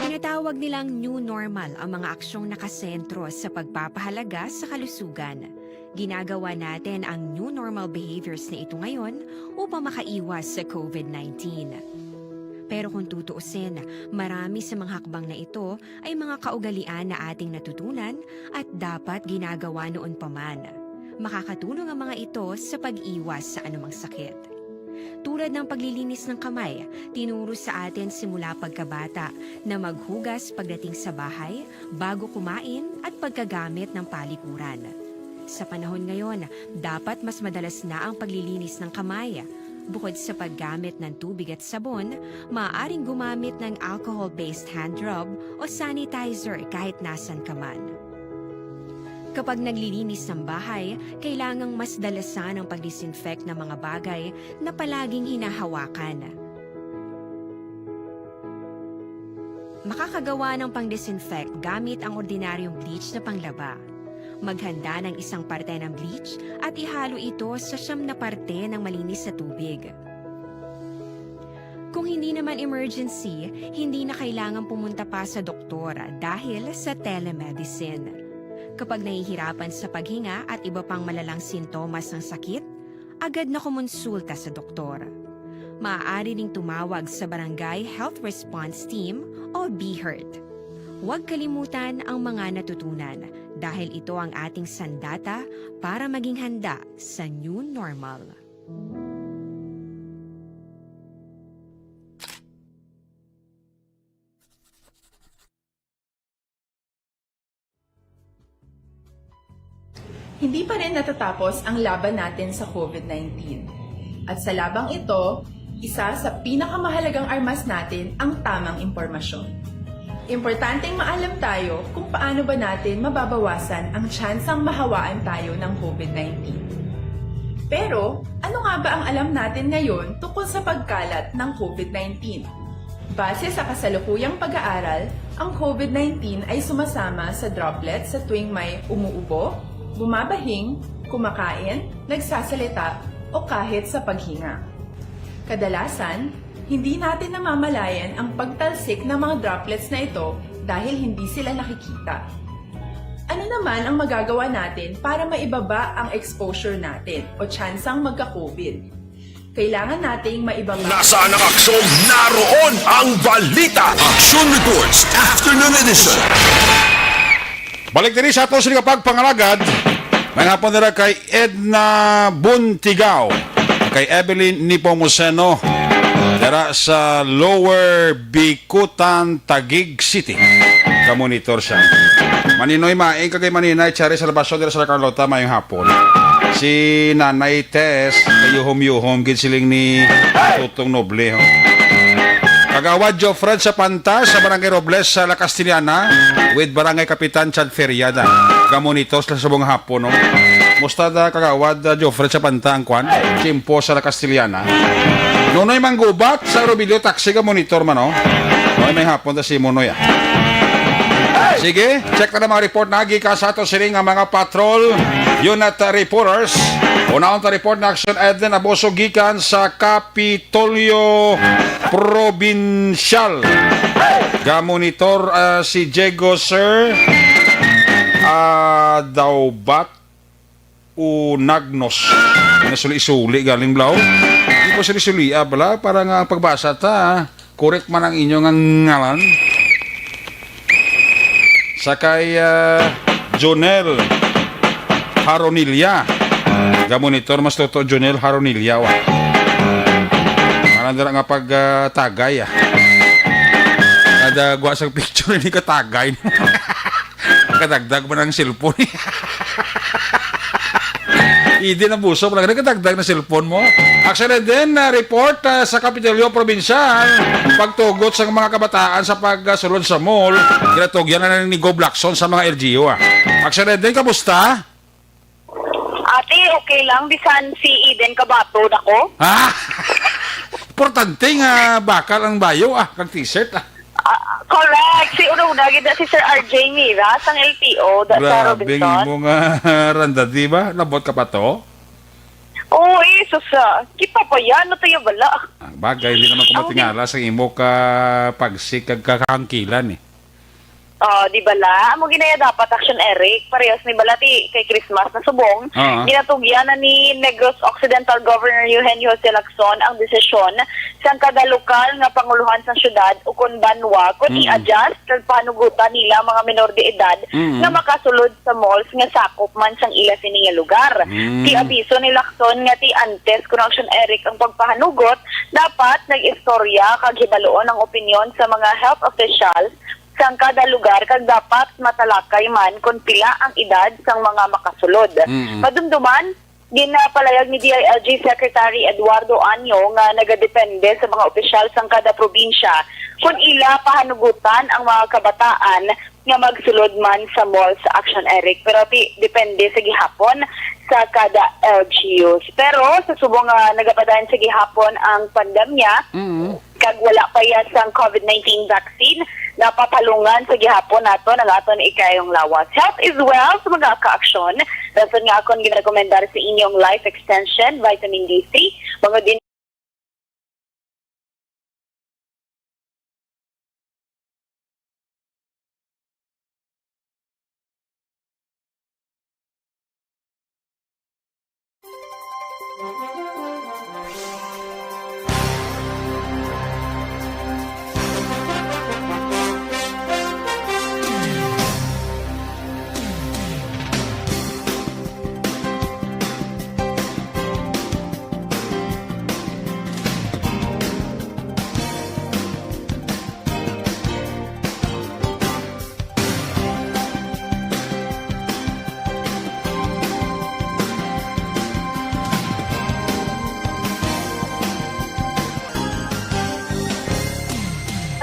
Tinatawag nilang new normal ang mga aksyong nakasentro sa pagpapahalaga sa kalusugan. Ginagawa natin ang new normal behaviors na ito ngayon upang makaiwas sa covid nineteen. Pero kung tutuusin, marami sa mga hakbang na ito ay mga kaugalian na ating natutunan at dapat ginagawa noon pa man. Makakatulong ang mga ito sa pag-iwas sa anumang sakit. Tulad ng paglilinis ng kamay, tinuro sa atin simula pagkabata na maghugas pagdating sa bahay, bago kumain, at pagkagamit ng palikuran. Sa panahon ngayon, dapat mas madalas na ang paglilinis ng kamay. Bukod sa paggamit ng tubig at sabon, maaaring gumamit ng alcohol-based hand rub o sanitizer kahit nasan ka man. Kapag naglilinis ng bahay, kailangang mas dalasan ang pag-disinfect ng mga bagay na palaging hinahawakan. Makakagawa ng pang-disinfect gamit ang ordinaryong bleach na panglaba. Maghanda ng isang parte ng bleach at ihalo ito sa siyam na parte ng malinis na tubig. Kung hindi naman emergency, hindi na kailangan pumunta pa sa doktor dahil sa telemedicine. Kapag nahihirapan sa paghinga at iba pang malalang sintomas ng sakit, agad na kumonsulta sa doktor. Maaari ring tumawag sa Barangay Health Response Team o BHERT. Huwag kalimutan ang mga natutunan dahil ito ang ating sandata para maging handa sa new normal. Hindi pa rin natatapos ang laban natin sa COVID nineteen. At sa labang ito, isa sa pinakamahalagang armas natin ang tamang impormasyon. Importanteng maalam tayo kung paano ba natin mababawasan ang tsansang mahawaan tayo ng COVID nineteen. Pero, ano nga ba ang alam natin ngayon tungkol sa pagkalat ng COVID nineteen? Base sa kasalukuyang pag-aaral, ang COVID nineteen ay sumasama sa droplets sa tuwing may umuubo, bumabahing, kumakain, nagsasalita, o kahit sa paghinga. Kadalasan, hindi natin namamalayan ang pagtalsik ng mga droplets na ito dahil hindi sila nakikita. Ano naman ang magagawa natin para maibaba ang exposure natin o tsansang magka-COVID? Kailangan nating maibaba. Nasaan ang aksyon? Naroon ang balita. Action Reports, Afternoon Edition. Balik diri sa ato sini nga pagpangalagad. May hapon nila kay Edna Buntigaw, kay Evelyn Nepomuceno, dira sa Lower Bicutan, Taguig City. Ka-monitor siya. Maninoy Maing kag kay Maninay Cherry Salvacion dira sa La Carlota, mayong hapon. Si Nanay Tess, kay yuhom-yuhom gid siling ni Tutong Noble, ho. Kagawad Jofred Sapanta sa Barangay Robles sa La Castellana with Barangay Kapitan Chad Feriada. Ka-monitor sila sa buong hapon, no? Musta da, Kagawad, uh, Jofred Sapanta, ang kwan? Tiyempo sa La Castellana. Nonoy Manggubat sa Robilio Taxi, ka-monitor man, no? Noy, may hapon ta si Monoy, ah. Sige, check na ang mga report na gikan sa ato sining nga mga patrol unit, uh, reporters. Unahon ta report na action, Eden Abuso gikan sa Kapitolyo Probinsyal. Ga-monitor, ah, si Diego, sir. Ah, Daubat Unagnos. Nasuli-suli galing blaw. Di ko suli-suli, ah, bala, para nga pagbasa ta, ah. Correct man ang inyo nga ngalan. Sa kay, ah, Jonel Haronilia. Ga-monitor mas toto Jonel Haronilia, wa. Marang dira nga pag, ah, tagay, ah. Kada guwa sa picture ni katagay. Kadagdag man ang cellphone. Eden Abuso, pala kadagdag na cellphone mo. Action Eden, ah, report, ah, sa Kapitolyo Probinsyal, pagtugot sa mga kabataan sa pagsulod sa mall, ginatugyan na ni Gob Lacson sa mga L G U, ah. Action Eden, kamusta? Ate, okay lang, bisan si Eden kabato na ko. Ah! Importante nga bakal ang bayo, ah, kag t-shirt, ah. Ah, correct. Si una-una gid na si Sir R J Mira sang L T O da, sa Grabe ang Robinson. Imo nga randa, di ba? Labot ka pa to? Oo, eh, sus, ah, kita pa yan, no, tayo bala. Ang bagay, di naman ko Ang matingala sa imo ka pagsik kag kakahangkilan, eh. Oh, di bala? Amo ginaya dapat, Action Eric. Parehas ni bala ti kay Christmas na subong. Oo. Ginatugyan na ni Negros Occidental Governor Eugenio Jose Lacson ang desisyon sang kada lokal nga panguluhan sang syudad ukon banwa kon Mm. i-adjust kag panugutan nila ang mga menor de edad Mm. nga makasulod sa malls nga sakop man sang ila sini nga lugar. Mm. Ti abiso ni Lacson nga ti antes kuno, Action Eric, ang pagpahanugot, dapat nag-istorya kag hibaluon ang opinyon sa mga health officials sang kada lugar kag dapat matalakay man kon pila ang edad sang mga makasulod. Mm. Madumduman, ginapalayag ni D I L G Secretary Eduardo Año nga nagadepende sa mga opisyal sang kada probinsya kon ila pahanugutan ang mga kabataan nga magsulod man sa mall sa Action Eric. Pero ti, depende sa gihapon sa kada L G Us. Pero sa subong nga nagapadayon sa gihapon ang pandemya, Mm. kag wala pa iya sang COVID nineteen vaccine, Napatalungan sa gihapon naton ang aton ikayong lawas. Health is wealth, mga kaaksyon. Rason nga akon ginarekomendar sa inyong Life Extension, Vitamin D three, bangod din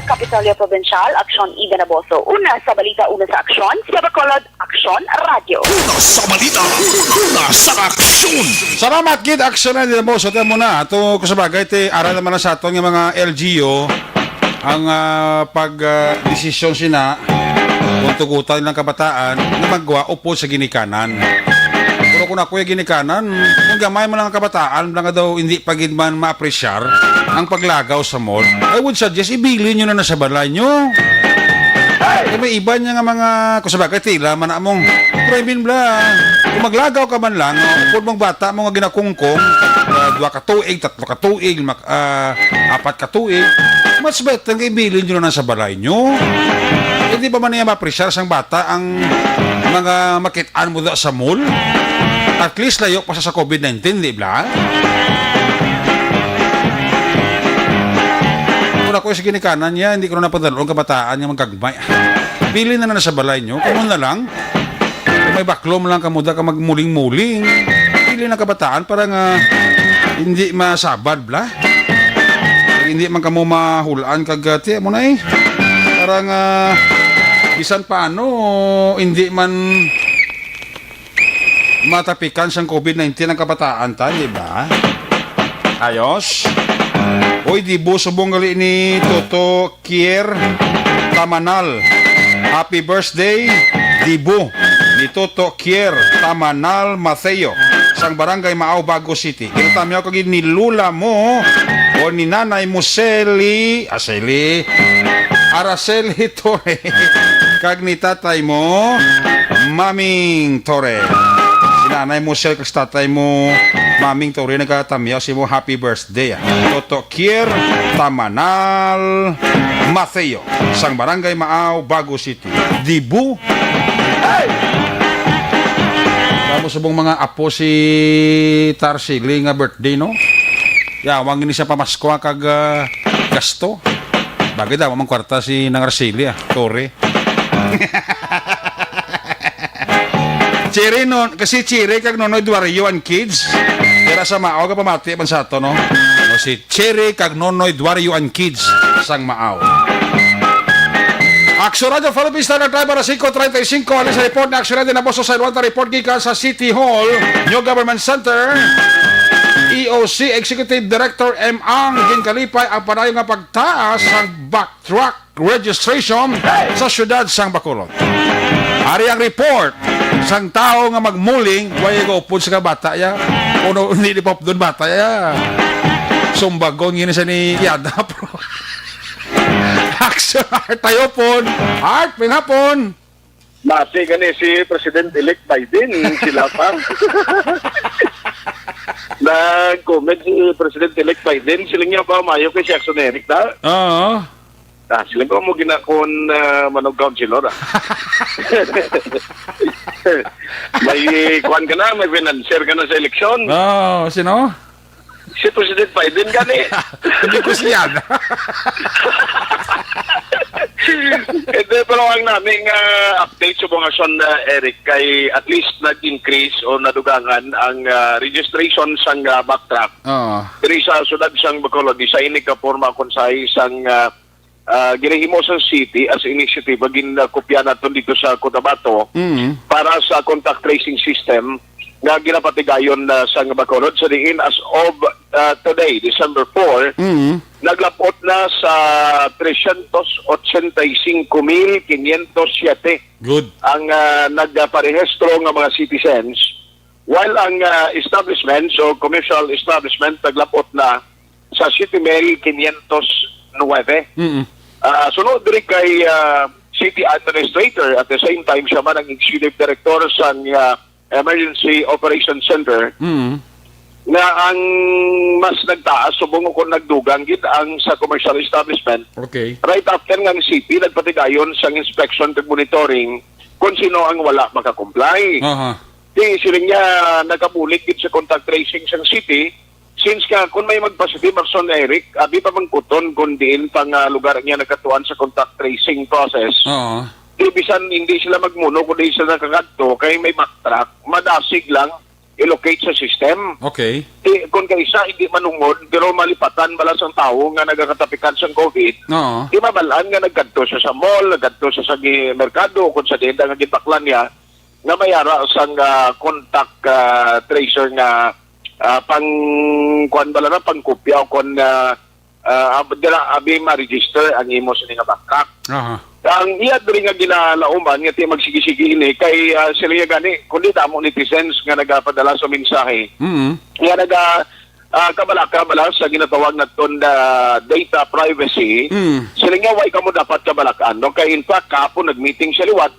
Kapitolyo Provincial, Aksyon Ida Naboso. Una sa balita, una sa aksyon, sa Bacolod, Aksyon Radyo. Una sa balita, una sa aksyon. Salamat, Kid Aksyon Ida Naboso. Tayo muna. Ito, kung sa bagay, ti, aral naman na sa aton nga mga L G U, ang, ah, pag, ah, desisyon sina, kung tugutan nilang kabataan, nga magwa upod sa ginikanan. Pero kung ako'y ginikanan, kung gamay man lang ang kabataan, lang daw hindi pa gid man maapresyar ang paglagaw sa mall, I would suggest ibilin nyo na na sa balay nyo. Kay may iba niya nga mga, kung sa bagay, tila man among, pero I mean, bla, kung maglagaw ka man lang, no, upod mong bata mo nga ginakungkong, ah, dua ka tuig, tatlo ka tuig, mak-, ah, apat ka tuig, much better nga ibilin nyo na sa balay nyo. Hindi pa man niya ma-pressure sang bata ang mga makit-an mo da sa mall. At least layo pa sa, sa covid nineteen, di ba? Kung ako sa ginikanan niya, hindi ko na napadalon kabataan niya magkagmay. Pili na na sa balay nyo. Kamo na lang. Kung may baklom lang kamo da ka magmuling-muling, pili na kabataan para nga hindi masabad, bla. Kag hindi man kamo mahulaan kag, ah, ti, amo na eh. Para nga bisan paano, hindi man matapikan sang covid nineteen ang kabataan ta, di ba? Ayos. Uy, Dibu, subong gali ni Toto Kier Tamanal. Happy birthday, Dibu, ni Toto Kier Tamanal Mateo, sang Barangay Maaw, Bago City. Ginatamyaw ka gid ni Lula mo o ni Nanay mo, Seli, ah, Seli, Araceli Torre, kag ni Tatay mo, Maming Torre. Si Nanay mo, Sel, kag si Tatay mo, Maming Torre, nagatamyaw sa imo happy birthday, ah. Toto Kier Tamanal Mateo, sang Barangay Maaw, Bago City. Dibu. Hey! Kamo subong mga apo si Tarsili nga birthday, no? Yawang ini siya pamasko, ah, kag, ah, gasto. Bagay daw, mang kwarta si Nang Arceli, ah. Tore. Cherry, no, kasi Cherry kag Nonoy Duario and kids. Pero sa Maaw, pamati man sa ato, no? No, si Cherry kag Nonoy Duario and kids sang Maaw. Aksyon Radyo Philippines, Standard Time para singko treinta y cinco. Alis sa report na Aksyon Radyo na Boso sa Ilwanta. Report gikan sa City Hall, New Government Center. E O C Executive Director M. Ang ginkalipay ang padayon nga pagtaas sang backtrack registration sa siyudad sang Bacolod. Ari ang report sang tawo nga magmuling, way gaupod sa kabata ya. Kuno hindi ni pop doon bata ya. Sumbagon gini sa ni Yada, bro. Action, Art, tayo pon. Art, may hapon. Basi gani si President-elect Biden, sila pa. Nag-comment si President-elect Biden, sila niya ba, mayo kay si Action Eric na? Oo. Ah, sila ko mo ginakon, ah, manong councilor, ah. May kuwan ka na, may financier ka na sa eleksyon. Oo, sino? Si President Biden gani. Hindi ko siya. Hindi, pero ang naming, ah, update sa mga son, ah, Eric, kay at least nag-increase o nadugangan ang, ah, registration sang, ah, backtrack. Oo. Diri sa siyudad sang Bacolod, isa ini ka forma kung sa isang, ah, ah, ginahimo sa city as initiative, ang ginakopya naton dito sa Cotabato Mm. para sa contact tracing system. nga ginapatigayon na sa Bacolod, sa diin as of, ah, today, December four, Mm. naglapot na sa tresyentos otsenta y singko mil kinyentos siyete Good. ang, ah, nagparehistro nga mga citizens, while ang, ah, establishment, so commercial establishment, naglapot na sa siyete mil kinyentos nuwebe. Mm. Ah, sunod diri kay, ah, city administrator, at the same time siya man ang executive director sang, ah, Emergency Operations Center, Mm. nga ang mas nagtaas subong kung nagdugang gid ang sa commercial establishment. Okay. Right after nga ang city nagpatigayon sang inspection kag monitoring kung sino ang wala makakomply. Aha. Di sila niya nakabulig gid sa contact tracing sang city, since nga kung may magpositive, Arson Eric, abi pa man kuton kung diin pa nga lugar niya nagkatuan sa contact tracing process. Oo. Di bisan hindi sila magmuno kung di sila nakakadto, kay may backtrack, madasig lang, i-locate sa system. Okay. Di, kung kaisa, hindi manungod, pero malipatan bala sang tawo nga nagakatapikan sang COVID, Oo. di mabalaan nga nagkadto siya sa mall, nagkadto siya sa gi-, merkado, kung sa diin nga ginbaklan niya, nga may ara sang, ah, contact, ah, tracer nga, ah, pang, kuwan bala na, pangkopya o kung, ah, ah, ab-, dira, abi ma-register ang imo sini nga backtrack. Aha. Ang iya diri nga ginalauman nga ti magsigi-sigi ini kay, ah, sila nga gani, kundi damo netizens nga nagapadala sa mensahe. Mm. Nga naga, ah, kabalaka bala sa ginatawag naton na data privacy. Mm. Sila nga, "Why kamo dapat kabalakan, no?" Kay in fact, kahapon nag-meeting siya liwat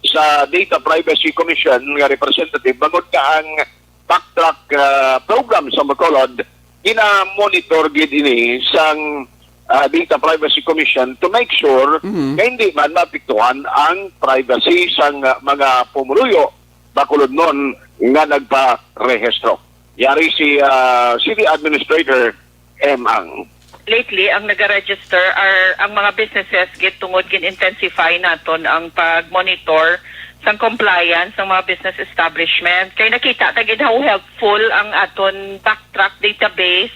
sa Data Privacy Commission nga representative bangod nga ang backtrack, ah, program sa Bacolod, gina-monitor gid ini sang, ah, Data Privacy Commission to make sure Mhm. nga hindi man maapektuhan ang privacy sang, ah, mga pumuluyo Bacolodnon nga nagparehistro. Yari si, ah, City Administrator M. Ang. Lately, ang nagaregister are ang mga businesses gid tungod gin-intensify naton ang pag-monitor sang compliance ng mga business establishment. Kay nakita ta gid how helpful ang aton backtrack database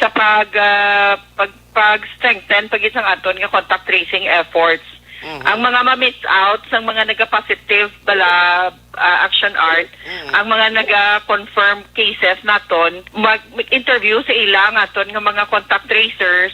sa pag, ah, pag, pag-strengthen pa gid sang aton nga contact tracing efforts. Mhm. Ang mga ma-miss out sang mga nagapositive bala, ah, Action Art, Mm. ang mga naga-confirm cases naton, mag, mag-interview sa ila nga aton nga mga contact tracers,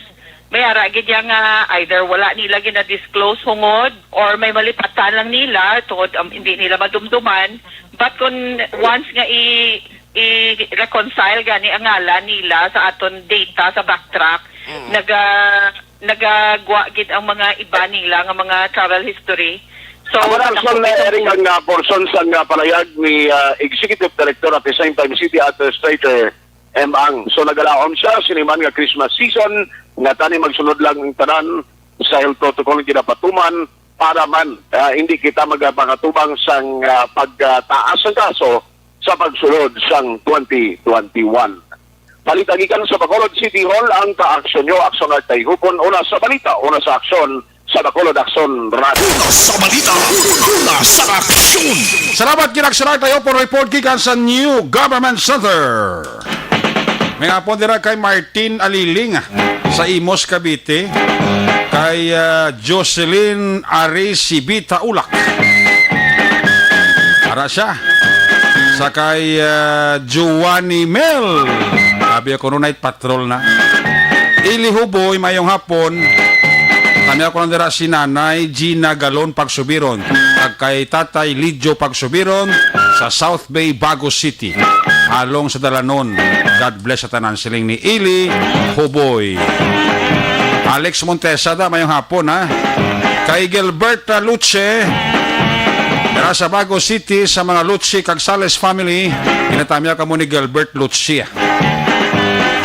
may ara gid ya nga either wala nila gina-disclose hungod or may malipatan lang nila tungod, um, hindi nila madumduman. But kung once nga i-, i-reconcile gani ang ngalan nila sa aton data sa backtrack, Mm. naga-, nagagwa gid ang mga iba nila nga mga travel history. So, Ako na, Arson, madako na Eric, ang, ah, portion sang, ah, palayag ni, ah, Executive Director at the same time City Administrator M. Ang. So, nagalaom siya sini man nga Christmas season nga tani magsunod lang ang tanan sa health protocol nga ginapatuman para man, ah, hindi kita magapakatubang sang, ah, pagtaas sang kaso sa pagsulod sang twenty twenty-one. Balita gikan sa Bacolod City Hall, ang ka-aksyon nyo, Aksyon Art Tayhupon, una sa balita, una sa aksyon, sa Bacolod Aksyon Radio. Sa balita, una sa aksyon. Salamat, Ginaksyon Art Tayhupon, report gikan sa New Government Center. May hapon dira kay Martin Aliling sa Imus, Cavite, kay, ah, Jocelyn Arisibi Taulak. Ara siya. Sa kay, ah, Giovanni Mel. Sabi ako, "Night patrol na." Ili Huboy, mayong hapon. Kami ako lang dira si Nanay Gina Galon Pagsubiron. Kag kay Tatay Lidjo Pagsubiron sa South Bay, Bago City. Along sa dalanon. God bless sa tanan, siling ni Ili Huboy. Alex Montesa da, mayong hapon, ha. Kay Gilberta Luce, dira sa Bago City, sa mga Luce kag Sales family, ginatamya kamo ni Gilbert Luce.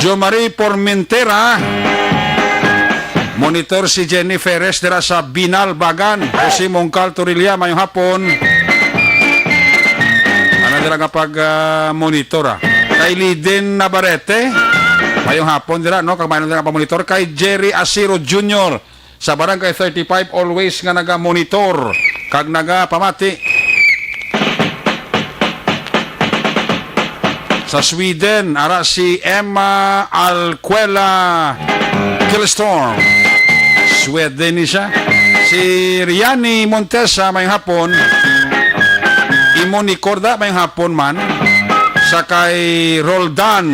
Jo Marie Formentera, monitor si Jenny Ferres dira sa Binalbagan. O si Mongkal Torilla, mayong hapon. Ano dira nga pag, ah, monitor, ah? Kay Liden Navarrete, mayong hapon dira, no? Kag mayroon dira nga pamonitor kay Jerry Asiro Junior sa Barangay thirty-five, always nga naga-monitor kag nagapamati. Sa Sweden, ara si Emma Alquela Killstorm. Sweden ni siya. Si Riani Montesa, mayong hapon. Imo ni Corda, mayong hapon man. Sa kay Roldan,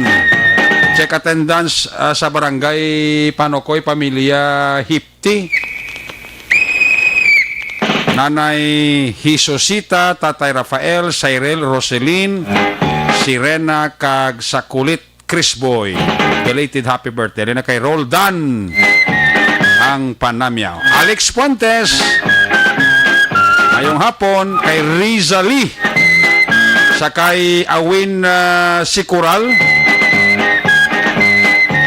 check attendance, ah, sa barangay Panokoy, pamilya Hipti. Nanay Jesusita, Tatay Rafael, Cyril, Roselyn, Sirena, kag sa kulit Chris Boy. Belated happy birthday. Dali na kay Roldan ang panamyaw. Alex Fuentes, mayong hapon. Kay Rizali, sa kay Awin, ah, Sicoral,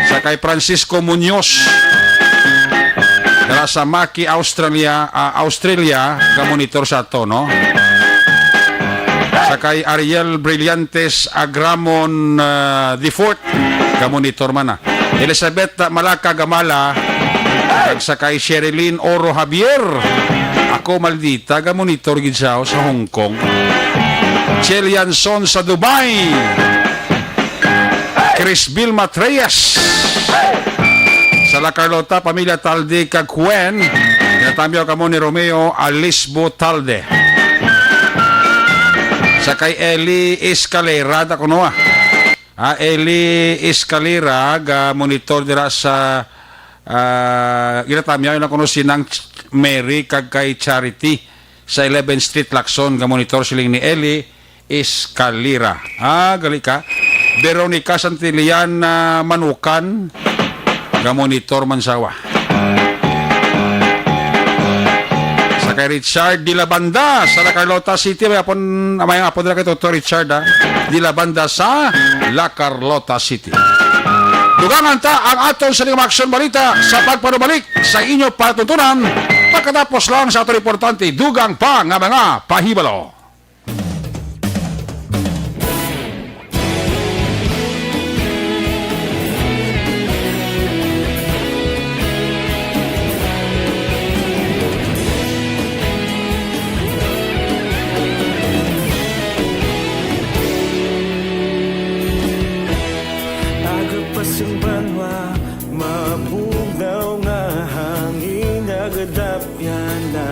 sa kay Francisco Muñoz, dala sa Maki, Australia, ah, Australia, ga-monitor sa ato, no? Sa kay Ariel Brillantes Agramon, ah, the fourth, ga-monitor man na. Elizabeth Malaka Gamala, kag sa kay Sherilyn Oro Javier. Ako, maldita, ga-monitor gid siya sa Hong Kong. Chelian Son sa Dubai. Chris Bill Matreas. Sa La Carlota, pamilya Talde kag Cuen. Ginatamyaw kamo ni Romeo Alisbo Talde. Sa kay Eli Escalera, da kuno, ah. Ah, Eli Escalera, ga monitor dira sa, ah, ginatamyaw na kuno si Nang Ch-, Mary kag kay Charity sa eleventh Street, Lacson, ga monitor siling ni Eli Escalera. Ah, gali ka. Veronica Santilian, ah, Manukan, ga monitor man sawa. Sa kay Richard de la Banda sa La Carlota City. May apon, may apon dira kay Toto Richard, ah, de la Banda sa La Carlota City. Dugangan ta ang aton sa mga aksyon balita sa pagpanumalik sa inyo palatuntunan. Pagkatapos lang sa aton importante, dugang pa nga mga pahibalo. Aga pa sang banwa, mabugnaw nga hangin nagadapyan na.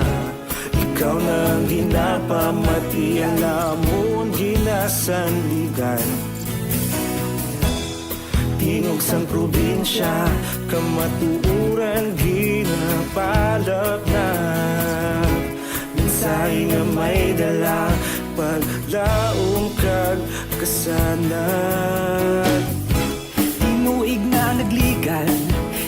Ikaw na ang ginapamati, ang amon ginasandigan. Tingog sang probinsya, kamatuoran ginapalapnap. Mensahe nga may dala, paglaom kag kasanag. Tinuig na nagligal,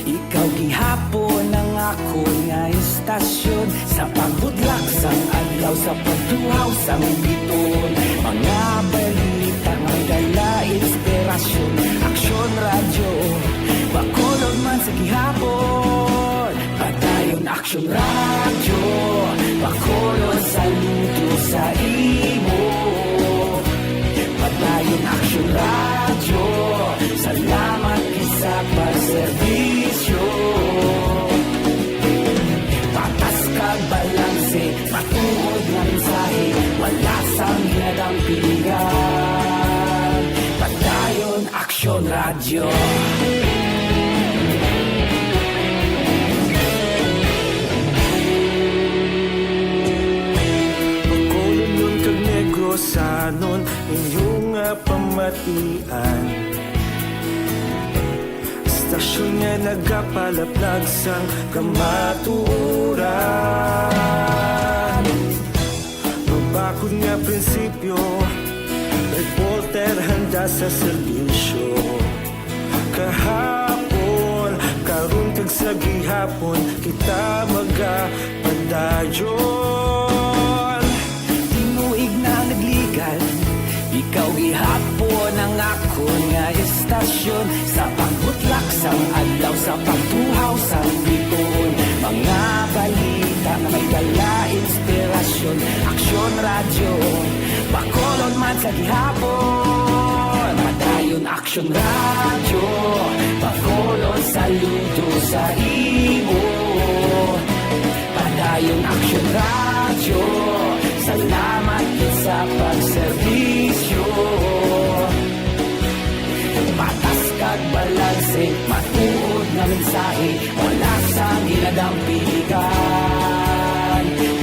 ikaw gihapon ang akon nga istasyon. Sa pagbutlak sang adlaw, sa pagtuhaw sang biton, mga balita may dala inspirasyon. Aksyon Radyo, Bacolod man sa gihapon. Padayon Aksyon Radyo, Bacolod, saludo sa imo. Padayon Aksyon Radyo, salamat gid sa pagserbisyo. Patas kag balanse, matuod nga mensahe, wala sang ginadampigan. Padayon Aksyon Radyo. Bacolod kag Negrosanon, inyo nga pamatian. Istasyon nga nagapalaplag sang kamatuoran. Mabakod nga prinsipyo, reporter handa sa serbisyo. Kahapon, karon kag sa gihapon, kita magapadayon. Tinuig na nagligal, ikaw gihapon ang akon nga istasyon. Sa pagbutlak sang adlaw, sa pagtuhaw sang biton, mga balita nga may dala inspirasyon. Aksyon Radyo, Bacolod man sa gihapon. Padayon Aksyon Radyo, Bacolod, saludo sa imo. Padayon Aksyon Radyo, salamat gid sa pagserbisyo. Patas kag balanse, matuod nga mensahe, wala sang ginadampigan.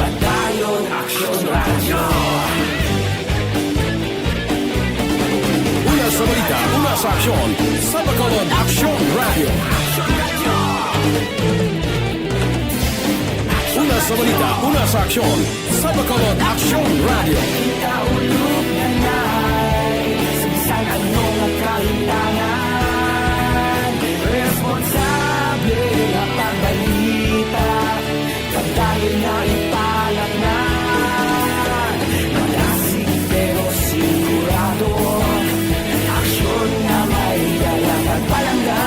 Padayon Aksyon Radyo. Sa aksyon, sa Bacolod Aksyon Radio. Una sa balita, una sa aksyon, sa Bacolod Aksyon Radio. Kaulog na na'y sa bisan anong kahintangan, responsable nga pagbalita. Padayon nga ipalatnan, malasig pero sigurado, aksyon nga may dala kag palangga.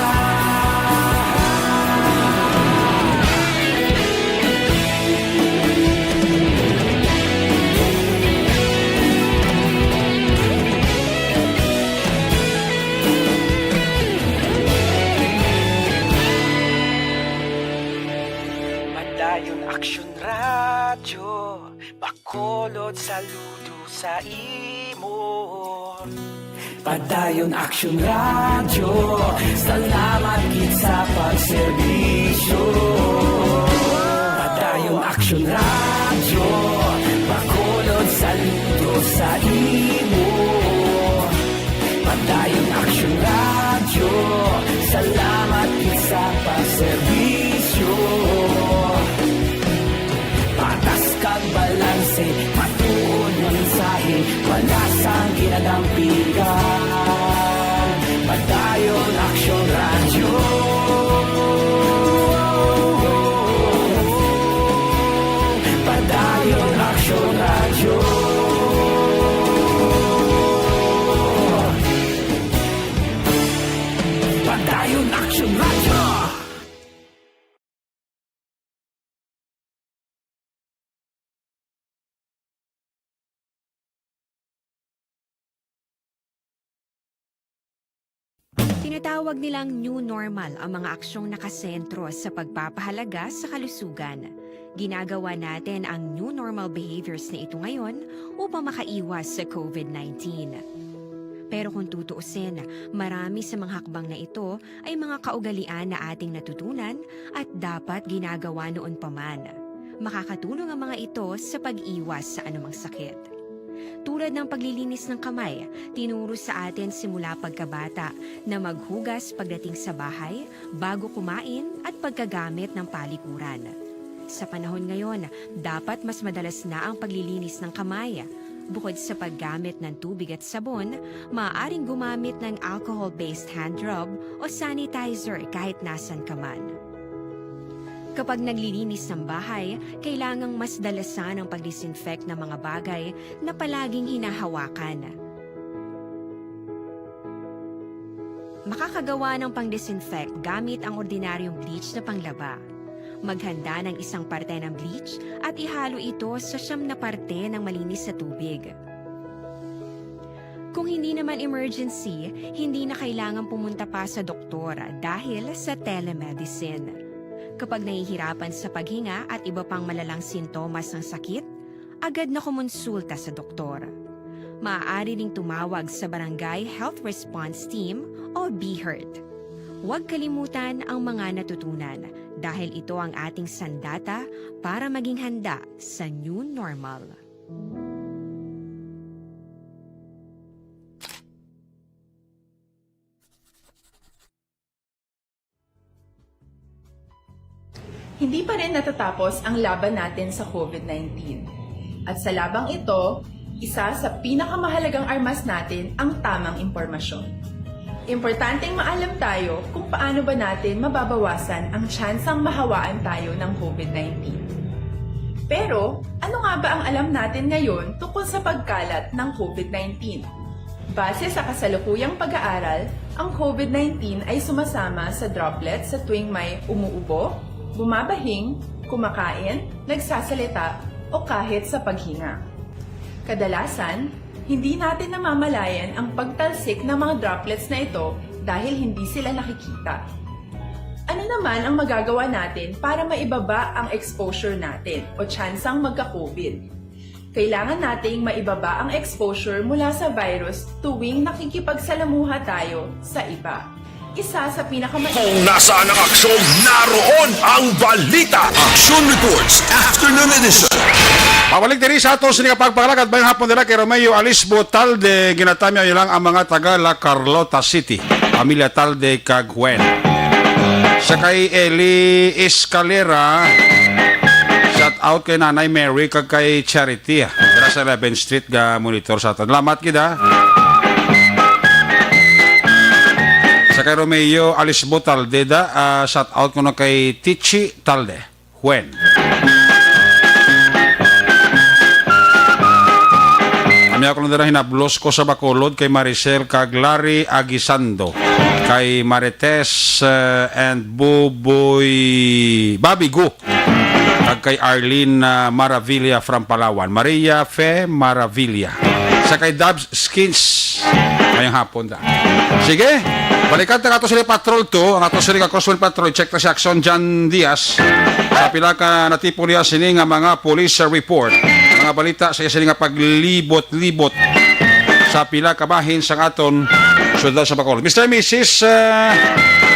Padayon Aksyon Radyo, Bacolod, saludo sa imo. Padayon Aksyon Radyo, salamat gid sa pagserbisyo. Padayon Aksyon Radyo, Bacolod, saludo sa imo. Padayon Aksyon Radyo, salamat gid sa pagserbisyo. Patas kag balanse, matuod nga mensahe, wala sang ginadampigan. Padayon Aksyon Radyo. Padayon Aksyon Radyo. Padayon Aksyon Radyo. Tinatawag nilang new normal ang mga aksyong nakasentro sa pagpapahalaga sa kalusugan. Ginagawa natin ang new normal behaviors na ito ngayon upang makaiwas sa covid nineteen. Pero kung tutuusin, marami sa mga hakbang na ito ay mga kaugalian na ating natutunan at dapat ginagawa noon pa man. Makakatulong ang mga ito sa pag-iwas sa anumang sakit. Tulad ng paglilinis ng kamay, tinuro sa atin simula pagkabata na maghugas pagdating sa bahay, bago kumain, at pagkagamit ng palikuran. Sa panahon ngayon, dapat mas madalas na ang paglilinis ng kamay. Bukod sa paggamit ng tubig at sabon, maaaring gumamit ng alcohol-based hand rub o sanitizer kahit nasan ka man. Kapag naglilinis ng bahay, kailangang mas dalasan ang pag-disinfect ng mga bagay na palaging hinahawakan. Makakagawa ng pang-disinfect gamit ang ordinaryong bleach na panglaba. Maghanda ng isang parte ng bleach at ihalo ito sa siyam na parte ng malinis na tubig. Kung hindi naman emergency, hindi na kailangan pumunta pa sa doktor dahil sa telemedicine. Kapag nahihirapan sa paghinga at iba pang malalang sintomas ng sakit, agad na kumonsulta sa doktor. Maaari ring tumawag sa Barangay Health Response Team o BHERT. Huwag kalimutan ang mga natutunan dahil ito ang ating sandata para maging handa sa new normal. Hindi pa rin natatapos ang laban natin sa covid nineteen. At sa labang ito, isa sa pinakamahalagang armas natin ang tamang impormasyon. Importanteng maalam tayo kung paano ba natin mababawasan ang tsansang mahawaan tayo ng covid nineteen. Pero, ano nga ba ang alam natin ngayon tungkol sa pagkalat ng covid nineteen? Base sa kasalukuyang pag-aaral, ang covid nineteen ay sumasama sa droplets sa tuwing may umuubo, bumabahing, kumakain, nagsasalita, o kahit sa paghinga. Kadalasan, hindi natin namamalayan ang pagtalsik ng mga droplets na ito dahil hindi sila nakikita. Ano naman ang magagawa natin para maibaba ang exposure natin o tsansang magka-covid? Kailangan nating maibaba ang exposure mula sa virus tuwing nakikipagsalamuha tayo sa iba. Isa sa pinakama- Kung nasaan ang aksyon, naroon ang balita. Action Reports, Afternoon Edition. Pabalik diri sa aton sini nga pagpangalagad, mayong hapon nila kay Romeo Alisbo Talde, ginatamyaw niya lang ang mga taga La Carlota City, pamilya Talde kag Juan. Sa kay Eli Escalera, shout out kay Nanay Mary kag kay Charity, ah. Dira sa eleventh Street ga monitor sa aton. Salamat gid, ah. Sa kay Romeo Alisbo Talde da, ah, shout out kuno kay Tichi Talde. Juan. Kami ako lang dira, hinablos ko sa Bacolod kay Maricel kag Larry Aguisando, kay Marites, eh, and Buboy Babigo, kag kay Arlene, ah, Maravilla from Palawan, Maria Fe Maravilla, sa kay Dabs Skins. Mayong hapon da. Sige, balikan ta ato sila Patrol two, ang ato sila ka Crosswind Patrol, check ta si Action John Diaz. Sa pila ka natipon niya sini nga mga police report, mga balita sa sini nga paglibot-libot sa pila ka bahin sang aton syudad sa Bacolod. Mister and Missus, uh,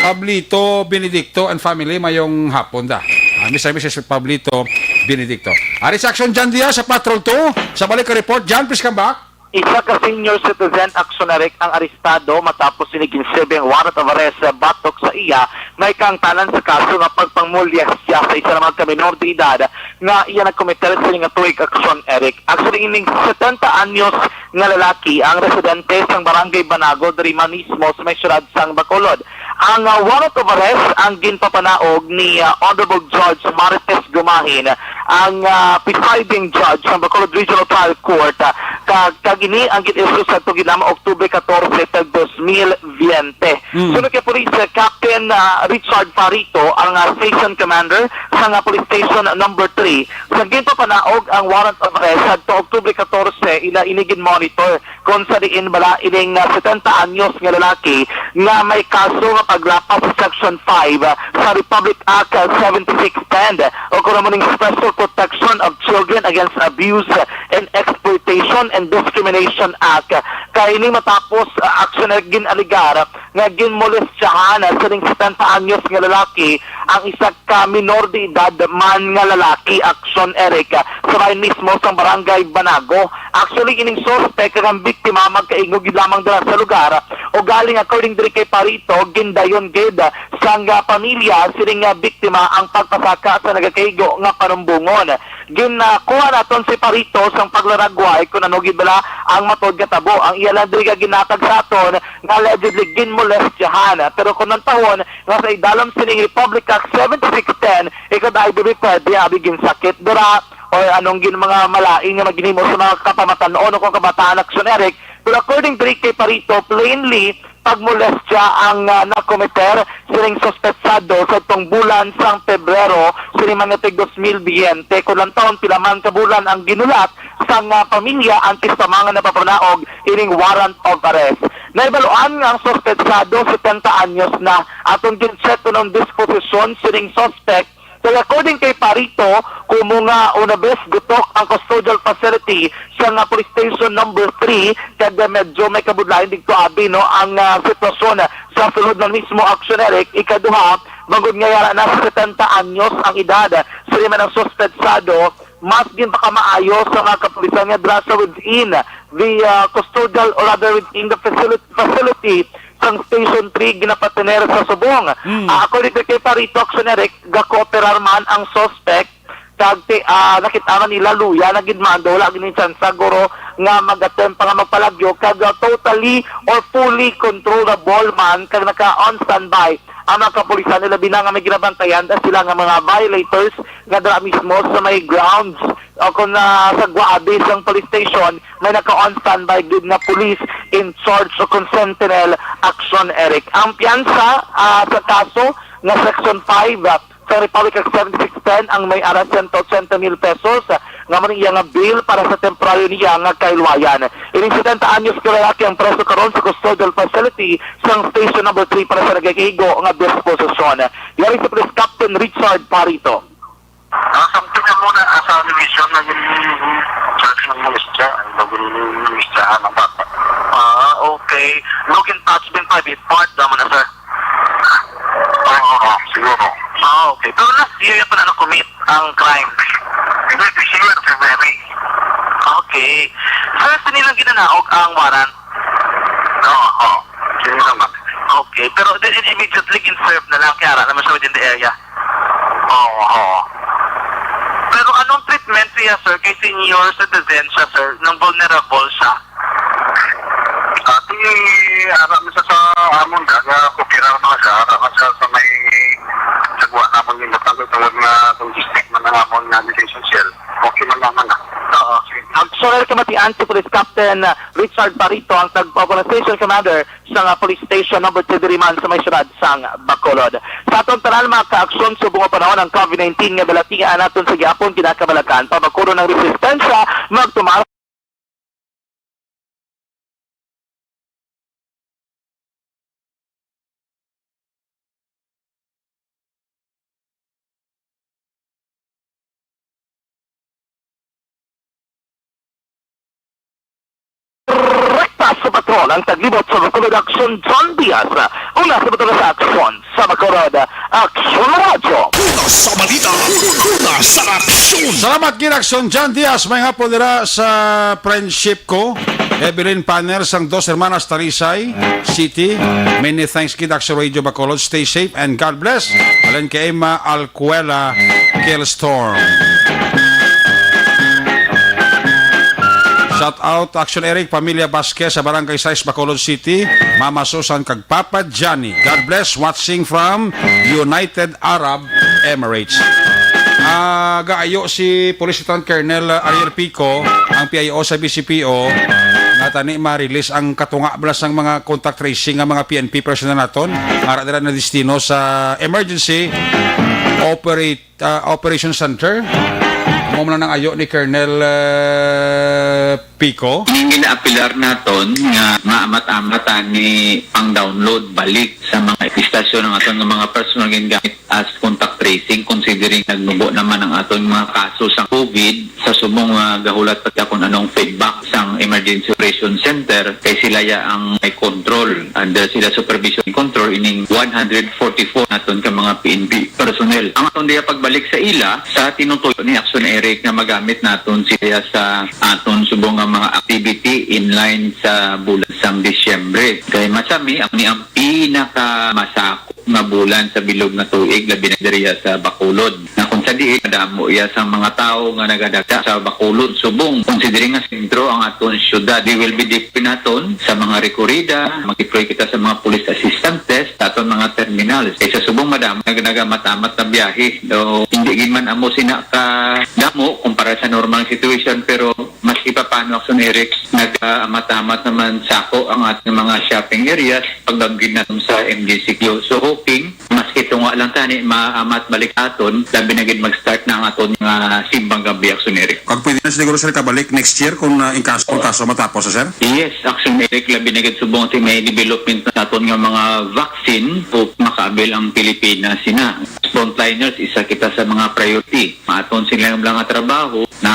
Pablito Benedicto and family, mayong hapon da. Ah, Mister and Missus Pablito Benedicto. Ari si Action John Diaz sa Patrol two. Sa balik ka report, John, please come back. Isa ka senior citizen, Action Eric, ang arestado matapos sini ginserbi ang warrant of arrest, eh, batok sa iya may kaangtanan sa kaso nga pagpangmolestya sa isa na mga kaminor de edad nga iya nagkometer sini nga tuig, Action Eric. Actually, ining setenta anyos nga lalaki ang residente sang Barangay Banago diri man mismo sa may siyudad sang Bacolod. Ang, ah, warrant of arrest ang ginpapanaog ni, ah, Honorable Judge Marites Gumahin, ang, ah, presiding judge sang Bacolod Regional Trial Court, ah, ka-, kag ini ang gin-issue sa tuig lamang Oktubre katorse, tag dos mil biyente. Mm. Sunod kay Police Captain, ah, Richard Farito, ang, ah, station commander sang, ah, Police Station number three, sa ginpapanaog ang warrant of arrest sa Oktubre katorse, ila ini gin-monitor kung sa diin bala ining, ah, setenta anyos nga lalaki nga may kaso nga paglapas sa Section five, ah, sa Republic Act, ah, seventy-six ten, o kung ano ning Special Protection of Children Against Abuse and Exploitation and Discrimination Act. Kay ini matapos, ah, Action Eric, gin-alegar nga ginmolestyahan, ah, sining setenta anyos nga lalaki ang isa ka minor de edad man nga lalaki, Action Eric, ah, sa bahin mismo sang Barangay Banago. Actually, ining suspect kag ang biktima magkaigno gid lamang dira sa lugar. Ugaling, according diri kay Parito, gindayon gid sang, ah, pamilya sining, ah, biktima ang pagpasaka sa nagakaigo nga panumbongon. Ginakuha naton si Parito sang paglaragway kung ano gid bala ang matuod nga tabo. Ang iya lang diri nga ginhatag sa aton nga allegedly ginmolestyahan. Pero kung nantahon nga sa idalom sining Republic Act seventy-six ten, ikaw da ay dili pwede abi ginsakit dira or anong gin-, mga malain nga maginhimo sa mga kapamatan-on o kung kabataan, Action Eric. Pero according diri kay Parito, plainly, pagmolestya ang, ah, nakometer sining suspetsado sa itong bulan sang Pebrero sining mga tig dos mil biyente. Kung lantawon, pila man ka bulan ang ginulat sang, ah, pamilya antes pa man nga napapanaog ining warrant of arrest. Naibaluan nga ang suspetsado, setenta anyos na. Atong gin-check kung ang disposisyon sining suspect. Kay according kay Parito, kumo nga una bes gutok ang custodial facility sa nga police station number three, kag medyo may kabudlayan didto abi, no, ang, ah, sitwasyon sa sulod man mismo, Action Eric. Ikaduha, bangod nga yara na setenta anyos ang edad, sini man ang suspetsado, mas ginpakamaayo sa mga kapulisan nga dira sa within the, ah, custodial, or rather within the facility, facility sang Station three ginapatener sa subong. Mm. Ah, according to kay Parito, Action Eric, gakooperar man ang suspect kag ti-, ah, nakit-an man nila luya na gid man, wala gid ni tsansa guro nga mag-attempt pa nga magpalagyo, kag, ah, totally or fully controllable man kag naka-on standby ang mga kapulisan, ilabi na nga may ginabantayan sila nga mga violators nga dira mismo sa may grounds o kung, ah, sa guabe sang police station, may naka-on standby gid nga police in charge o kung sentinel, Action Eric. Ang piyansa, ah, sa kaso nga Section five, ah, sa Republic Act seventy-six ten ang may ara sento ochenta mil pesos, ah, nga man iya nga bail para sa temporaryo niya nga kahilwayan. Ining setenta anyos ka lalaki ang preso karon sa custodial facility sang Station Number three para sa nagakaigo nga disposisyon. Yari si Police Captain Richard Parito. Ah, something na muna, ah, sa animation na yung charge ng molestya, ang bagong molestyahan ng bata. Ah, okay. Look in touch din private part naman na, sir. Oo, oo, siguro. Ah, okay. Pero last year yung pala na-commit ang crime. Hindi, this year, February. na og ang warrant. Oo, oo. Sige naman. Okay, pero then immediately in serve na lang kay ara naman siya within the area. Oo, oo. Pero anong treatment siya, sir? Kay senior citizen siya, sir, nang vulnerable siya. Ati, ara man siya sa amon ka, nga okay ra man siya, ara man siya sa may sagwa namon yung batang tungod nga congested man ang amon nga detention cell. Okay man naman na. Oo. Actual kamatian si Police Captain Richard Barito, ang tagpa-, Police Station Commander sa nga Police Station Number Two diri man sa may siyudad sang Bacolod. Sa aton tanan, mga kaaksyon, subong nga panahon ang COVID nineteen nga balatian naton sa gihapon kinakabalakan, pabakuro ng resistensya, magtumar Rekta sa patrol ang taglibot sa Bacolod Aksyon, John Diaz. Una sa Bacolod sa Aksyon, sa Bacolod Aksyon Radyo. Una sa balita, una sa aksyon. Salamat gid, Aksyon John Diaz. May hapon dira sa friendship ko, Evelyn Panner sang Dos Hermanas, Talisay City. Many thanks gid, Aksyon Radio Bacolod. Stay safe and God bless. Alen kay Emma Al- Kuwela Killstorm. Shout out, Action Eric, Pamilya Vasquez sa Barangay Sais, Bacolod City, Mama Susan kag Papa Johnny. God bless, watching from United Arab Emirates. Ah, gaayo si Police Lieutenant Colonel Ariel Pico, ang P I O sa B C P O, nga tani ma-release ang katunga bala sang mga contact tracing nga mga P N P personnel naton. Ara dira na destino sa emergency operate ah, Operation Center. Amo man ang ayo ni Colonel, ah, Pico. Ang ginaapilar naton nga maamat-amat ani pang-download balik sa mga istasyon ang aton nga mga personal gingamit as contact tracing, considering nagnubo naman ang aton mga kaso sa COVID. Sa subong nga gahulat pa ta kung anong feedback sang Emergency Operation Center, kay sila ya ang may control. Under sila supervision and control ining one hundred forty-four naton ka mga P N P personnel. Ang aton diya pagbalik sa ila, sa tinutuyo ni Action Eric nga magamit naton sila sa aton subong nga mga activity in line sa bulan sang Disyembre. Kay masami, ang ni ang pinakamasako nga bulan sa bilog nga tuig, labi na diriya sa Bacolod. Na kung sa diin, madamo iya sa mga tawo nga nagadagsa sa Bacolod, subong. Kung sa diri nga sentro ang aton syudad, we will be deploy naton sa mga rekorida, mag-deploy kita sa mga police assistant desk, sa aton mga terminals. Kay sa subong madamo nag-, nagamamat-amat na biyahe. Though, hindi gid man amo sina ka damo kumpara sa normal situation, pero maski pa paano, Action Eric, nag-amamat naman sako ang ating mga shopping areas, pagdagdag naton sa M G C Q. So, hoping, maski tunga lang tani, maamat balik aton, labi na gid mag-start na ang aton nga simbang gabi, Action Eric. Kag pwede na siguro, sir, kabalik next year kung, ah, in kaso, kung kaso matapos, sir? Yes, Action Eric, labi na gid subong ti may development na aton nga mga vaccine, hope makaabil ang Pilipinas sina. Frontliners, isa kita sa mga priority. Maaton sila nga mga trabaho na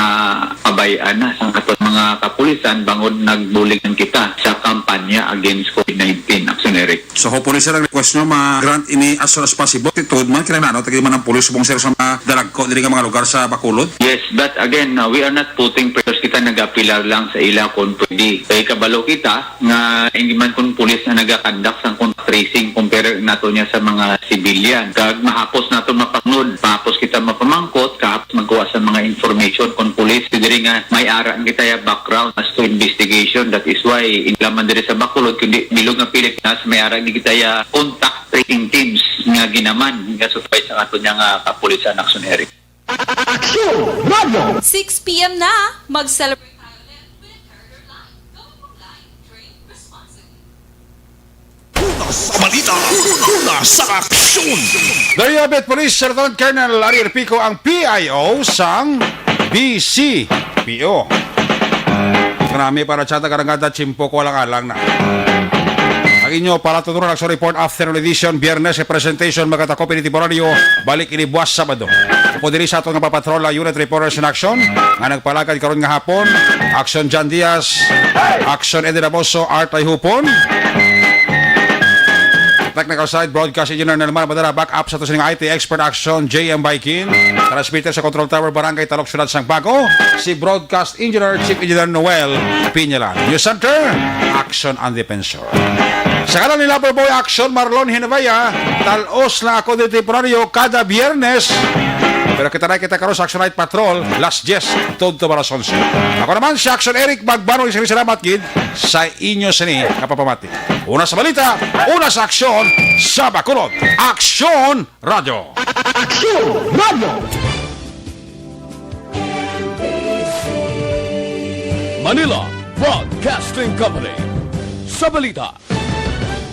pabay-an na sa aton mga kapulisan bangod nagbulig man kita sa kampanya against COVID nineteen, Action Eric. So, hopefully, sir, ang request nyo, ma-grant ini as soon as possible. Tuod man, kinahanglan, no, tagi man ang pulis, subong, sir, sa mga dalagko diri nga mga lugar sa Bacolod. Yes, but again, uh, we are not putting pressures. Kita nagapilar lang sa ila kung pwede. Kay kabalo kita nga hindi man kung pulis na nagakandak sang contact tracing, compare nato niya sa mga civilian. Kag mahapos nato mapangnod, mahapos kita mapamangkot, kahapos magkuha sa mga information kung pulis. Diri nga may ara kita ya background as to investigation. That is why, hindi lamang diri sa Bacolod, kundi bilog nga Pilipinas, may ara gid kita ya contact tracing teams nga ginaman, nga supply sa ato niya nga kapulisan, Action Eric. Action Radio. Six p m na, mag-celebrate tayo ulit with Carter Line. Go for life, drink responsibly. Una sa balita, una sa aksyon. There you have it, Police Lieutenant Colonel Ariel Pico, ang P I O sang B C P O. Kanami para sa Tagarangada, Chimpo, ko alang-alang na. Ang inyo para tutunan ang report afternoon edition, Biyernes, sa presentation, magkatakop ini temporaryo, balik ini buwas Sabado. Upo diri sa aton nga papatrol, ang Unit Reporters in Action, nga nagpalagad karon nga hapon, Action John Diaz, Action Eddie Raboso, Art Ayhupon. Technical side, Broadcast Engineer Nelmar Madara. Back up sa to sining I T expert, Action J M Baikin. Transmitter sa Control Tower, Barangay Talok, Syudad sang Bago, si Broadcast Engineer, Chief Engineer Noel Piñalan. News Center, Action ang Defensor. Sa ngalan ni Lover Boy Action, Marlon Hinabaya, talos na ako dito temporaryo kada Biyernes. Pero kita na kita karon sa Action Night Patrol, las diyes, tungod to alas onse. Ako naman si Action Eric Magbanong, isang salamat gid sa inyo sini kapapamati. Una sa balita, una sa aksyon, sa Bacolod. Aksyon Radio. Aksyon Radio. Manila Broadcasting Company. Sa balita,